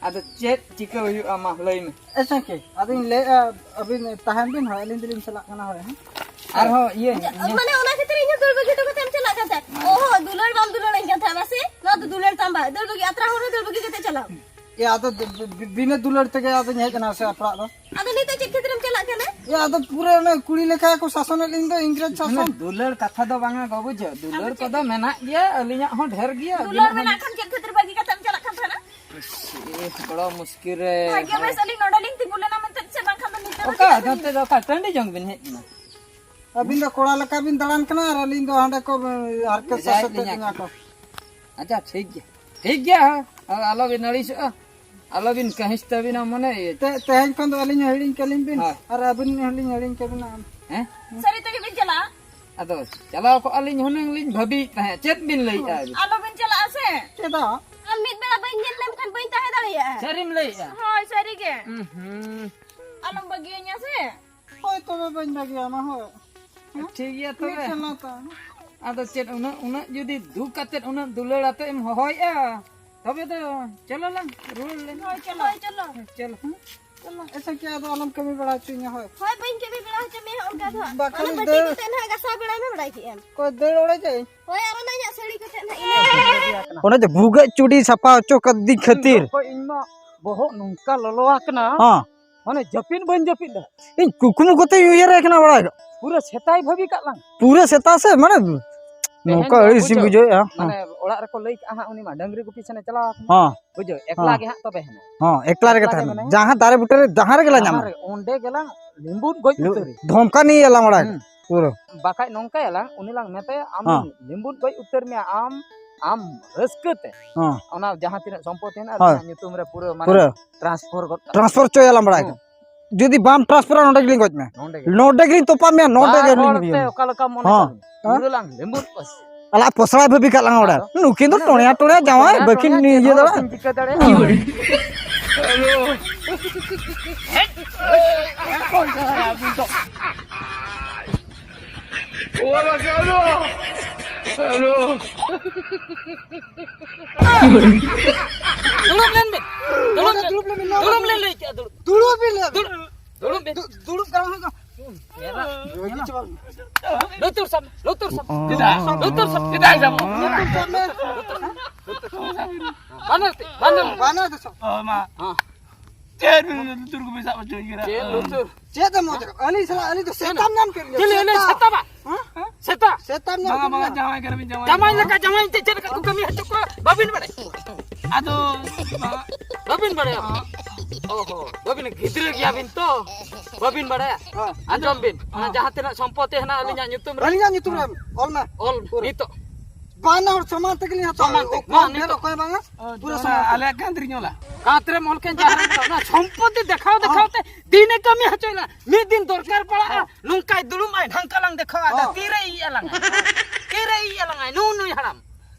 ᱟᱫᱚ ᱪᱮᱫ ᱪᱤᱠᱟᱹ ᱦᱩᱭᱩᱜᱼᱟ ᱢᱟ ᱞᱟᱹᱭ ᱢᱮ᱾ ᱟᱪᱪᱷᱟ ᱠᱤ, ᱟᱫᱚᱧ ᱞᱟᱹᱭᱮᱫᱼᱟ, ᱟᱹᱵᱤᱱ ᱛᱟᱦᱮᱱ ᱵᱤᱱ, ᱦᱳᱭ, ᱟᱹᱞᱤᱧ ᱫᱚᱞᱤᱧ ᱪᱟᱞᱟᱜ ᱠᱟᱱᱟ, ᱦᱳᱭ, ᱦᱮᱸ᱾ ᱟᱨᱦᱚᱸ ᱤᱭᱟᱹ, ᱤᱭᱟᱹ᱾ ᱢᱟᱱᱮ ᱚᱱᱟ ᱠᱷᱟᱹᱛᱤᱨ ᱤᱧ ᱦᱚᱸ ᱫᱟᱹᱲ ᱵᱟᱹᱜᱤ ᱦᱚᱴᱚ ᱠᱟᱛᱮᱢ ᱪᱟᱞᱟᱜ ᱠᱟᱱ ᱛᱟᱦᱮᱸᱫ᱾ ᱚᱦᱚ, ᱫᱩᱞᱟᱹᱲ ᱵᱟᱢ ᱫᱩᱞᱟᱹᱲᱟᱹᱧ ᱠᱟᱱ ᱛᱟᱦᱮᱸᱫ, ᱵᱟᱥᱮ? ᱱᱚᱣᱟ ᱫᱚ ᱫᱩᱞᱟᱹᱲ ᱛᱟᱢ ᱵᱟᱝ, ᱫᱟᱹᱲ ᱵᱟᱹᱜᱤ ᱟᱛᱨᱟ ᱦᱚᱨ ᱨᱮ ᱫᱟᱹᱲ ᱵᱟᱹᱜᱤ ᱠᱟᱛᱮ ᱪᱟᱞᱟᱣ᱾ ᱮ, ᱟᱫᱚ ᱵᱤ-, ᱵᱤ-, ᱵᱤᱱᱟᱹ ᱫᱩᱞᱟᱹᱲ ᱛᱮᱜᱮ ᱟᱫᱚᱧ ᱦᱮᱡ ᱮᱱᱟ ᱥᱮ ᱟᱯᱲᱟᱜ ᱫᱚ᱾ ᱟᱫᱚ ᱱᱤᱛᱚᱜ ᱪᱮᱫ ᱠᱷᱟᱹᱛᱤᱨᱮᱢ ᱪᱟᱞᱟᱜ ᱠᱟᱱᱟ? ᱮ, ᱟᱫᱚ ᱯᱩᱨᱟᱹ ᱚᱱᱮ ᱠᱩᱲᱤ ᱞᱮᱠᱟ ᱠᱚ ᱥᱟᱥᱚᱱᱮᱫ ᱞᱤᱧ ᱫᱚ, ᱤᱝᱨᱮᱡᱽ ᱢᱟᱱᱮ ᱥᱟᱥᱚᱱ᱾ ᱫᱩᱞᱟᱹᱲ ᱠᱟᱛᱷᱟ ᱫᱚ ᱵᱟᱝᱟ ᱜᱚ, ᱵᱩᱡᱷᱟᱹᱣ, ᱫᱩᱞᱟᱹᱲ ᱟᱫᱚ ᱪᱮᱫ? ᱠᱚᱫᱚ ᱢᱮᱱᱟᱜ ᱜᱮᱭᱟ, ᱟᱹᱞᱤᱧᱟᱜ ᱦᱚᱸ ᱰᱷᱮᱨ ᱜᱮᱭᱟ, ᱫᱩᱞᱟᱹᱲ ᱟᱹᱵᱤᱱᱟᱜ ᱦᱚᱸ ᱢᱮᱱᱟᱜ ᱠᱷᱟᱱ ᱪᱮᱫ ᱠᱷᱟᱹᱛᱤᱨ ᱵᱟᱹᱜᱤ ᱠᱟᱛᱮᱢ ᱪᱟᱞᱟᱜ ᱠᱟᱱ ᱛᱟᱦᱮᱱᱟ? ᱤᱥ, ᱵᱚᱲᱚ ᱢᱩᱥᱠᱤᱞ ᱨᱮ᱾ ᱵᱷᱟᱜᱮ ᱵᱮᱥ ᱟᱹᱞᱤᱧ ᱱᱚᱰᱮ ᱞᱤᱧ ᱛᱤᱸᱜᱩ ᱞᱮᱱᱟ ᱢᱮᱱᱛᱮ ᱥᱮ ᱵᱟᱝᱠᱷᱟᱱ ᱫᱚ ᱱᱤᱛᱚᱜ ᱚᱠᱟ ᱫᱚ ᱱᱚᱛᱮ ᱫᱚ ᱚᱠᱟ ᱴᱟᱺᱰᱤ ᱡᱚᱝ ᱵᱤᱱ ᱦᱮᱡ ᱮᱱᱟ? ᱟᱹᱵᱤᱱ ᱫᱚ ᱠᱚᱲᱟ ᱞᱮᱠᱟ ᱵᱤᱱ ᱫᱟᱬᱟᱱ ᱠᱟᱱᱟ ᱟᱨ ᱟᱹᱞᱤᱧ ᱫᱚ ᱦᱟᱸᱰᱮ ᱠᱚ ᱦᱟᱨᱠᱮᱛ ᱵᱷᱮᱡᱟᱭᱮᱫ ᱥᱟᱥᱮᱛ ᱞᱤᱧᱟ ᱞᱤᱧᱟ ᱠᱚ᱾ ᱠᱚ᱾ ᱟᱪᱪᱷᱟ, ᱴᱷᱤᱠ ᱜᱮᱭᱟ, ᱴᱷᱤᱠ ᱜᱮᱭᱟ, ᱦᱳ᱾ ᱟᱨ ᱟᱞᱚᱵᱤᱱ ᱟᱹᱲᱤᱥᱚᱜᱼᱟ, ᱟᱞᱚᱵᱤᱱ ᱠᱟᱹᱦᱤᱥ ᱛᱟᱹᱵᱤᱱᱟ ᱢᱚᱱᱮ᱾ ᱛᱮ-, ᱛᱮᱦᱮᱧ ᱠᱷᱚᱱ ᱫᱚ ᱟᱹᱞᱤᱧ ᱦᱚᱸ ᱦᱤᱲᱤᱧ ᱠᱟᱹᱞᱤᱧ ᱵᱤᱱ, ᱦᱳᱭ᱾ ᱟᱨ ᱟᱹᱵᱤᱱ ᱦᱚᱸᱞᱤᱧ ᱦᱤᱲᱤᱧ ᱠᱟᱹᱵᱤᱱᱟ᱾ ᱦᱮᱸ? ᱥᱟᱹᱨᱤ ᱛᱮᱜᱮ ᱵᱤᱱ ᱪᱟᱞᱟᱜᱼᱟ? ᱟᱫᱚ ᱪᱟᱞᱟᱣ ᱠᱚᱜᱼᱟ ᱞᱤᱧ ᱦᱩᱱᱟᱹᱝ ᱞᱤᱧ ᱵᱷᱟᱹᱵᱤᱭᱮᱫ ᱛᱟᱦᱮᱸᱫ, ᱪᱮᱫ ᱵᱤᱱ ᱞᱟᱹᱭᱮᱫᱼᱟ ᱟᱹᱵᱤᱱ? ᱟᱞᱚᱵᱤᱱ ᱪᱟᱞᱟᱜᱼᱟ ᱥᱮ᱾ ᱪᱮᱫᱟᱜ? ᱟᱢ ᱢᱤᱫ ᱵᱮᱲᱟ ᱵᱟᱹᱧ ᱧᱮᱞ ᱞᱮᱢ ᱠᱷᱟᱱ ᱵᱟᱹᱧ ᱛᱟᱦᱮᱸ ᱫᱟᱲᱮᱭᱟᱜᱼᱟ᱾ ᱥᱟᱹᱨᱤᱢ ᱞᱟᱹᱭᱮᱫᱼᱟ? ᱦᱳᱭ, ᱥᱟᱹᱨᱤ ᱜᱮ᱾ ᱩᱸ ᱦᱩᱸ᱾ ᱟᱞᱚᱢ ᱵᱟᱹᱜᱤᱭᱟᱹᱧᱟ ᱥᱮ᱾ ᱦᱳᱭ, ᱛᱚᱵᱮ ᱵᱟᱹᱧ ᱵᱟᱹᱜᱤᱭᱟᱢᱟ, ᱦᱳᱭ᱾ ᱦᱮᱸ? ᱴᱷᱤᱠ ᱜᱮᱭᱟ ᱛᱚᱵᱮ᱾ ᱢᱤᱫ ᱴᱷᱮᱱ ᱛᱚ᱾ ᱟᱫᱚ ᱪᱮᱫ ᱩᱱᱟᱹᱜ, ᱩᱱᱟᱹᱜ ᱡᱩᱫᱤ ᱫᱩᱠ ᱠᱟᱛᱮᱫ ᱩᱱᱟᱹᱜ ᱫᱩᱞᱟᱹᱲ ᱟᱛᱮᱫ ᱮᱢ ᱦᱚᱦᱚᱭᱮᱫᱼᱟ, ᱛᱚᱵᱮ ᱫᱚ ᱪᱚᱞᱚ ᱞᱟᱝ ᱨᱩᱣᱟᱹᱲ ᱞᱮᱱ᱾ ᱦᱳᱭ, ᱪᱚᱞᱚ᱾ ᱦᱳᱭ, ᱪᱚᱞᱚ᱾ ᱦᱮᱸ, ᱪᱚᱞᱚ, ᱦᱮᱸ᱾ ᱪᱚᱞᱚ᱾ ᱟᱪᱪᱷᱟ, ᱠᱤ ᱟᱫᱚ ᱟᱞᱚᱢ ᱠᱟᱹᱢᱤ ᱵᱟᱲᱟ ᱦᱚᱪᱚᱧᱟ, ᱦᱳᱭ᱾ ᱦᱳᱭ, ᱵᱟᱹᱧ ᱠᱟᱹᱢᱤ ᱵᱟᱲᱟ ᱦᱚᱪᱚ ᱢᱮᱭᱟ, ᱦᱚᱸᱜ ᱚᱱᱠᱟ ᱫᱚ ᱦᱟᱸᱜ᱾ ᱵᱟᱠᱷᱟᱱ ᱚᱱᱟ ᱵᱟᱹᱴᱤ ᱫᱟᱹᱲ ᱠᱟᱛᱮ ᱱᱟᱦᱟᱜ ᱜᱟᱥᱟᱣ ᱵᱟᱲᱟᱭ ᱢᱮ, ᱵᱟᱲᱟᱭ ᱠᱮᱜ ᱟᱢ᱾ ᱚᱠᱚᱭ ᱫᱟᱹᱲ ᱚᱲᱮᱡᱟᱹᱧ? ᱦᱳᱭ, ᱟᱨ ᱚᱱᱟ ᱤᱧᱟᱹᱜ ᱥᱟᱹᱲᱤ ᱠᱚᱛᱮ ᱱᱟᱦᱟᱜ ᱤᱱᱟᱹ᱾ ᱚᱱᱮ ᱡᱮ ᱵᱷᱩᱜᱟᱹᱜ ᱪᱩᱲᱤ ᱥᱟᱯᱷᱟ ᱦᱚᱪᱚ ᱠᱟᱫᱤᱧ ᱠᱷᱟᱹᱛᱤᱨ᱾ ᱤᱧ ᱫᱚ ᱤᱧ ᱢᱟ ᱵᱚᱦᱚᱜ ᱱᱚᱝᱠᱟ ᱞᱚᱞᱚ ᱟᱠᱟᱱᱟ᱾ ᱦᱚᱸ᱾ ᱢᱟᱱᱮ ᱡᱟᱹᱯᱤᱫ ᱵᱟᱹᱧ ᱡᱟᱹᱯᱤᱫ ᱫᱟ᱾ ᱤᱧ ᱠᱩᱠᱢᱩ ᱠᱚᱛᱮᱧ ᱩᱭᱦᱟᱹᱨᱮ ᱠᱟᱱᱟ ᱵᱟᱲᱟᱭ ᱜᱮ᱾ ᱯᱩᱨᱟᱹ ᱥᱮᱛᱟᱭ ᱵᱷᱟᱹᱵᱤ ᱠᱟᱜ ᱞᱟᱝ᱾ ᱯᱩᱨᱟᱹ ᱥᱮᱛᱟ ᱥᱮ, ᱢᱟᱱᱮ ᱛᱮᱦᱮᱧ ᱱᱚᱝᱠᱟ ᱫᱚ ᱟᱹᱲᱤᱥ ᱤᱧ ᱵᱩᱡᱷᱟᱹᱣ, ᱵᱩᱡᱷᱟᱹᱣᱮᱫᱼᱟ᱾ ᱦᱮᱸ᱾ ᱢᱟᱱᱮ ᱚᱲᱟᱜ ᱨᱮᱠᱚ ᱞᱟᱹᱭ ᱠᱟᱜᱼᱟ ᱦᱟᱸᱜ, ᱩᱱᱤ ᱢᱟ ᱰᱟᱹᱝᱨᱤ ᱜᱩᱯᱤ ᱥᱮᱱᱮ ᱪᱟᱞᱟᱣ ᱟᱠᱟᱱᱟ᱾ ᱦᱮᱸ᱾ ᱵᱩᱡᱷᱟᱹᱣ, ᱮᱠᱞᱟ ᱦᱮᱸ᱾ ᱜᱮ ᱦᱟᱸᱜ ᱛᱚᱵᱮ ᱦᱮᱱᱟᱭ᱾ ᱦᱮᱸ, ᱮᱠᱞᱟ ᱨᱮᱜᱮ ᱮᱠᱞᱟ ᱜᱮ ᱛᱟᱦᱮᱱᱟ᱾ ᱢᱮᱱᱟᱭᱟ᱾ ᱡᱟᱦᱟᱸ ᱫᱟᱨᱮ ᱵᱩᱴᱟᱹ ᱨᱮ, ᱡᱟᱦᱟᱸ ᱨᱮᱜᱮ ᱞᱮ ᱡᱟᱦᱟᱸ ᱧᱟᱢᱟ᱾ ᱨᱮ, ᱚᱸᱰᱮ ᱜᱮᱞᱟᱝ ᱞᱤᱸᱵᱩᱫ ᱜᱚᱡ ᱞᱩ-, ᱩᱛᱟᱹᱨᱤ᱾ ᱫᱷᱚᱢᱠᱟ ᱱᱤᱭᱮ ᱮᱞᱟᱝ ᱚᱲᱟᱜ᱾ ᱦᱩᱸ᱾ ᱯᱩᱨᱟᱹ᱾ ᱵᱟᱠᱷᱟᱡ ᱱᱚᱝᱠᱟᱭᱟᱞᱟᱝ, ᱩᱱᱤ ᱞᱟᱝ ᱢᱮᱛᱟᱭᱟ, ᱟᱢ ᱦᱮᱸ᱾ ᱞᱤᱸᱵᱩᱫ ᱜᱚᱡ ᱩᱛᱟᱹᱨ ᱢᱮᱭᱟ, ᱟᱢ, ᱟᱢ ᱨᱟᱹᱥᱠᱟᱹ ᱛᱮ᱾ ᱦᱮᱸ᱾ ᱚᱱᱟ ᱡᱟᱦᱟᱸ ᱛᱤᱱᱟᱹᱜ ᱥᱚᱢᱯᱚᱛᱤ ᱦᱮᱱᱟᱜᱼᱟ, ᱦᱳᱭ᱾ ᱟᱹᱞᱤᱧᱟᱜ ᱧᱩᱛᱩᱢ ᱨᱮ ᱯᱩᱨᱟᱹ, ᱢᱟᱱᱮ, ᱯᱩᱨᱟᱹ᱾ ᱴᱨᱟᱱᱥᱯᱷᱟᱨ ᱜᱚᱫ ᱠᱟᱜ᱾ ᱴᱨᱟᱱᱥᱯᱷᱟᱨ ᱦᱚᱪᱚᱭᱟᱞᱟᱝ ᱵᱟᱲᱟᱭ ᱦᱮᱸ᱾ ᱜᱮ᱾ ᱡᱩᱫᱤ ᱵᱟᱢ ᱴᱨᱟᱱᱥᱯᱷᱟᱨᱟ, ᱱᱚᱰᱮ ᱜᱮᱞᱤᱧ ᱜᱚᱡ ᱢᱮᱭᱟ᱾ ᱱᱚᱰᱮ ᱜᱮ᱾ ᱱᱚᱰᱮ ᱜᱮᱞᱤᱧ ᱛᱚᱯᱟ ᱢᱮᱭᱟ, ᱱᱚᱰᱮ ᱵᱟᱨ ᱜᱮᱞᱤᱧ ᱦᱚᱲ ᱛᱮ ᱤᱭᱟᱹ᱾ ᱚᱠᱟ ᱞᱮᱠᱟ ᱢᱚᱱᱮ ᱦᱮᱸ᱾ ᱠᱟᱜ ᱢᱮ᱾ ᱦᱮᱸ? ᱯᱩᱨᱟᱹ ᱞᱟᱝ ᱞᱤᱸᱵᱩᱫ ᱠᱚᱣᱟ᱾ ᱟᱞᱟᱜ ᱯᱚᱥᱲᱟ ᱵᱷᱟᱹᱵᱤ ᱠᱟᱜ ᱞᱟᱝ ᱚᱲᱟᱜ᱾ ᱟᱫᱚ ᱱᱩᱠᱤᱱ ᱫᱚ ᱢᱟᱱᱮ ᱴᱚᱬᱮᱭᱟ ᱴᱚᱬᱮᱭᱟ ᱡᱟᱶᱟᱭ, ᱴᱚᱬᱮᱭᱟ ᱵᱟᱹᱠᱤᱱ ᱴᱚᱬᱮᱭᱟ ᱤᱭᱟᱹ ᱪᱮᱫ ᱦᱚᱸ ᱫᱟᱲᱮᱭᱟᱜᱼᱟ᱾ ᱵᱟᱹᱠᱤᱱ ᱪᱤᱠᱟᱹ ᱫᱟᱲᱮᱭᱟᱜᱼᱟ᱾ ᱫᱩᱲᱩᱵ ᱞᱮᱱ ᱵᱮᱱ᱾ ᱫᱩᱲᱩᱵ ᱞᱮᱱ᱾ ᱫᱩᱲᱩᱵ ᱞᱮᱱ ᱞᱟᱹᱭ ᱠᱮᱜᱼᱟ, ᱫᱩᱲᱩᱵ᱾ ᱫᱩᱲᱩᱵ ᱵᱤᱱ ᱞᱟᱹᱭ᱾ ᱫᱩᱲᱩᱵ᱾ ᱫᱩᱲᱩᱵ ᱵᱤᱱ᱾ ᱫᱩ-, ᱫᱩᱲᱩᱵ ᱠᱟᱱᱟ ᱦᱩᱭ ᱠᱚᱜ᱾ ᱞᱩᱛᱩᱨ ᱥᱟᱵ, ᱞᱩᱛᱩᱨ ᱥᱟᱵ᱾ ᱪᱮᱫᱟᱜ? ᱞᱩᱛᱩᱨ ᱥᱟᱵ᱾ ᱪᱮᱫᱟᱜ ᱥᱟᱵ? ᱞᱩᱛᱩᱨ ᱥᱟᱵ ᱢᱮ᱾ ᱵᱟᱱᱟᱨ ᱛᱮ, ᱵᱟᱱᱟᱨ᱾ ᱵᱟᱱᱟᱨ ᱛᱮ ᱥᱟᱵ᱾ ᱚ, ᱢᱟ᱾ ᱦᱮᱸ᱾ ᱪᱮᱫ ᱞᱩᱛᱩᱨ ᱠᱚ ᱵᱤᱱ ᱥᱟᱵ ᱦᱚᱪᱚᱧ ᱠᱟᱱᱟ? ᱪᱮᱫ ᱞᱩᱛᱩᱨ? ᱪᱮᱫ ᱮᱢ ᱢᱚᱡᱽ ᱠᱟᱱᱟ? ᱟᱹᱞᱤᱧ ᱥᱟᱞᱟᱜ, ᱟᱹᱞᱤᱧ ᱫᱚ ᱪᱮᱫ ᱥᱮᱛᱟᱢ ᱞᱟᱹᱭ? ᱧᱟᱢ ᱠᱮᱫ ᱞᱤᱧᱟ᱾ ᱪᱮᱫ ᱞᱟᱹᱭ? ᱥᱮᱛᱟ᱾ ᱥᱮᱛᱟ ᱵᱟ? ᱦᱮᱸ? ᱥᱮᱛᱟ? ᱥᱮᱛᱟᱢ ᱧᱟᱢ ᱵᱟᱝᱟ, ᱠᱮᱫ ᱵᱟᱝᱟ, ᱞᱤᱧᱟ᱾ ᱡᱟᱶᱟᱭ ᱠᱟᱱᱟ ᱵᱤᱱ, ᱡᱟᱶᱟᱭ᱾ ᱡᱟᱶᱟᱭ ᱞᱮᱠᱟ ᱡᱟᱶᱟᱭ ᱛᱮ ᱪᱮᱫ ᱞᱮᱠᱟ ᱠᱚ ᱠᱟᱹᱢᱤ ᱦᱚᱪᱚ ᱠᱚᱣᱟ, ᱵᱟᱹᱵᱤᱱ ᱵᱟᱲᱟᱭᱟ? ᱟᱫᱚ, ᱵᱟᱝᱟ᱾ ᱵᱟᱹᱵᱤᱱ ᱵᱟᱲᱟᱭᱟ? ᱦᱚᱸ᱾ ᱚ ᱦᱚᱸ, ᱵᱟᱹᱵᱤᱱ ᱜᱤᱫᱽᱨᱟᱹ ᱜᱮᱭᱟ ᱵᱤᱱ ᱛᱚ, ᱵᱟᱹᱵᱤᱱ ᱵᱟᱲᱟᱭᱟ? ᱦᱚᱸ᱾ ᱟᱸᱡᱚᱢ ᱵᱤᱱ, ᱚᱱᱟ ᱦᱚᱸ᱾ ᱡᱟᱦᱟᱸ ᱛᱤᱱᱟᱹᱜ ᱥᱚᱢᱯᱚᱛᱤ ᱦᱮᱱᱟᱜ ᱟᱹᱞᱤᱧᱟᱜ ᱧᱩᱛᱩᱢ ᱨᱮ, ᱟᱹᱞᱤᱧᱟᱜ ᱧᱩᱛᱩᱢ ᱨᱮ ᱚᱞ ᱢᱮ᱾ ᱚᱞ ᱯᱩᱨᱟᱹ᱾ ᱱᱤᱛᱚᱜ᱾ ᱵᱟᱱᱟ ᱦᱚᱲ ᱥᱚᱢᱟᱱ ᱛᱮᱜᱮ ᱞᱤᱧ ᱦᱟᱛᱟᱣᱟ᱾ ᱥᱚᱢᱟᱱ ᱛᱮ᱾ ᱚᱠᱚᱭ ᱢᱟ ᱰᱷᱮᱨ, ᱱᱤᱛᱚᱜ᱾ ᱚᱠᱚᱭ ᱵᱟᱝᱟ, ᱚ, ᱯᱩᱨᱟᱹ ᱡᱚᱱᱟ ᱥᱚᱢᱟᱱ ᱛᱮ᱾ ᱟᱞᱮᱭᱟᱜ ᱠᱟᱸᱛ ᱨᱮ ᱧᱚᱞᱟ᱾ ᱠᱟᱸᱛ ᱨᱮᱢ ᱚᱞ ᱠᱮᱫ ᱡᱟᱦᱟᱸ ᱨᱮ ᱚᱱᱟ ᱥᱚᱢᱯᱚᱛᱤ ᱫᱮᱠᱷᱟᱣ ᱫᱮᱠᱷᱟᱣ ᱦᱚᱸ᱾ ᱛᱮ ᱫᱤᱱᱮ ᱠᱟᱹᱢᱤ ᱦᱚᱪᱚᱭᱮᱱᱟ᱾ ᱢᱤᱫ ᱫᱤᱱ ᱫᱚᱨᱠᱟᱨ ᱯᱟᱲᱟᱜᱼᱟ, ᱦᱚᱸ᱾ ᱱᱚᱝᱠᱟᱭ ᱫᱩᱲᱩᱵ ᱟᱭ, ᱰᱷᱟᱝᱠᱟ ᱞᱟᱝ ᱫᱮᱠᱷᱟᱣᱟ᱾ ᱟᱫᱚ ᱦᱚᱸ᱾ ᱛᱤᱨᱮ ᱤᱡ ᱟᱞᱟᱝᱟᱭ? ᱛᱤᱨᱮ ᱤᱡ ᱟᱞᱟᱝᱟᱭ? ᱱᱩᱭ, ᱱᱩᱭ ᱦᱟᱲᱟᱢ᱾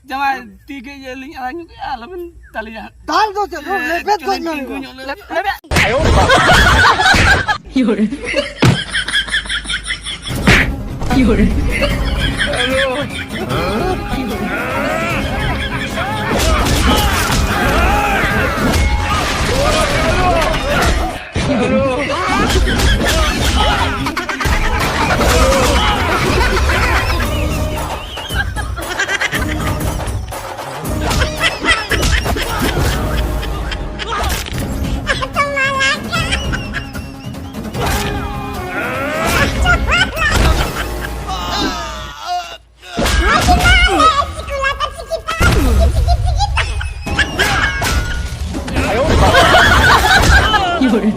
ᱡᱟᱶᱟᱭ, ᱛᱤ ᱠᱟᱹᱡ ᱤᱭᱟᱹ ᱞᱤᱧ ᱟᱲᱟᱝ ᱧᱚᱜ ᱠᱮᱜᱼᱟ, ᱟᱞᱚᱵᱮᱱ ᱫᱟᱞᱮᱭᱟ᱾ ᱫᱟᱞ ᱫᱚ ᱪᱮᱫ? ᱮ, ᱞᱮᱵᱮᱫ ᱜᱚᱡ ᱪᱚᱞᱚ ᱢᱮ ᱛᱤᱸᱜᱩ ᱩᱱᱤ ᱫᱚ᱾ ᱧᱚᱜ ᱞᱮ᱾ ᱞᱮᱵᱮᱫ᱾ ᱦᱳᱭ᱾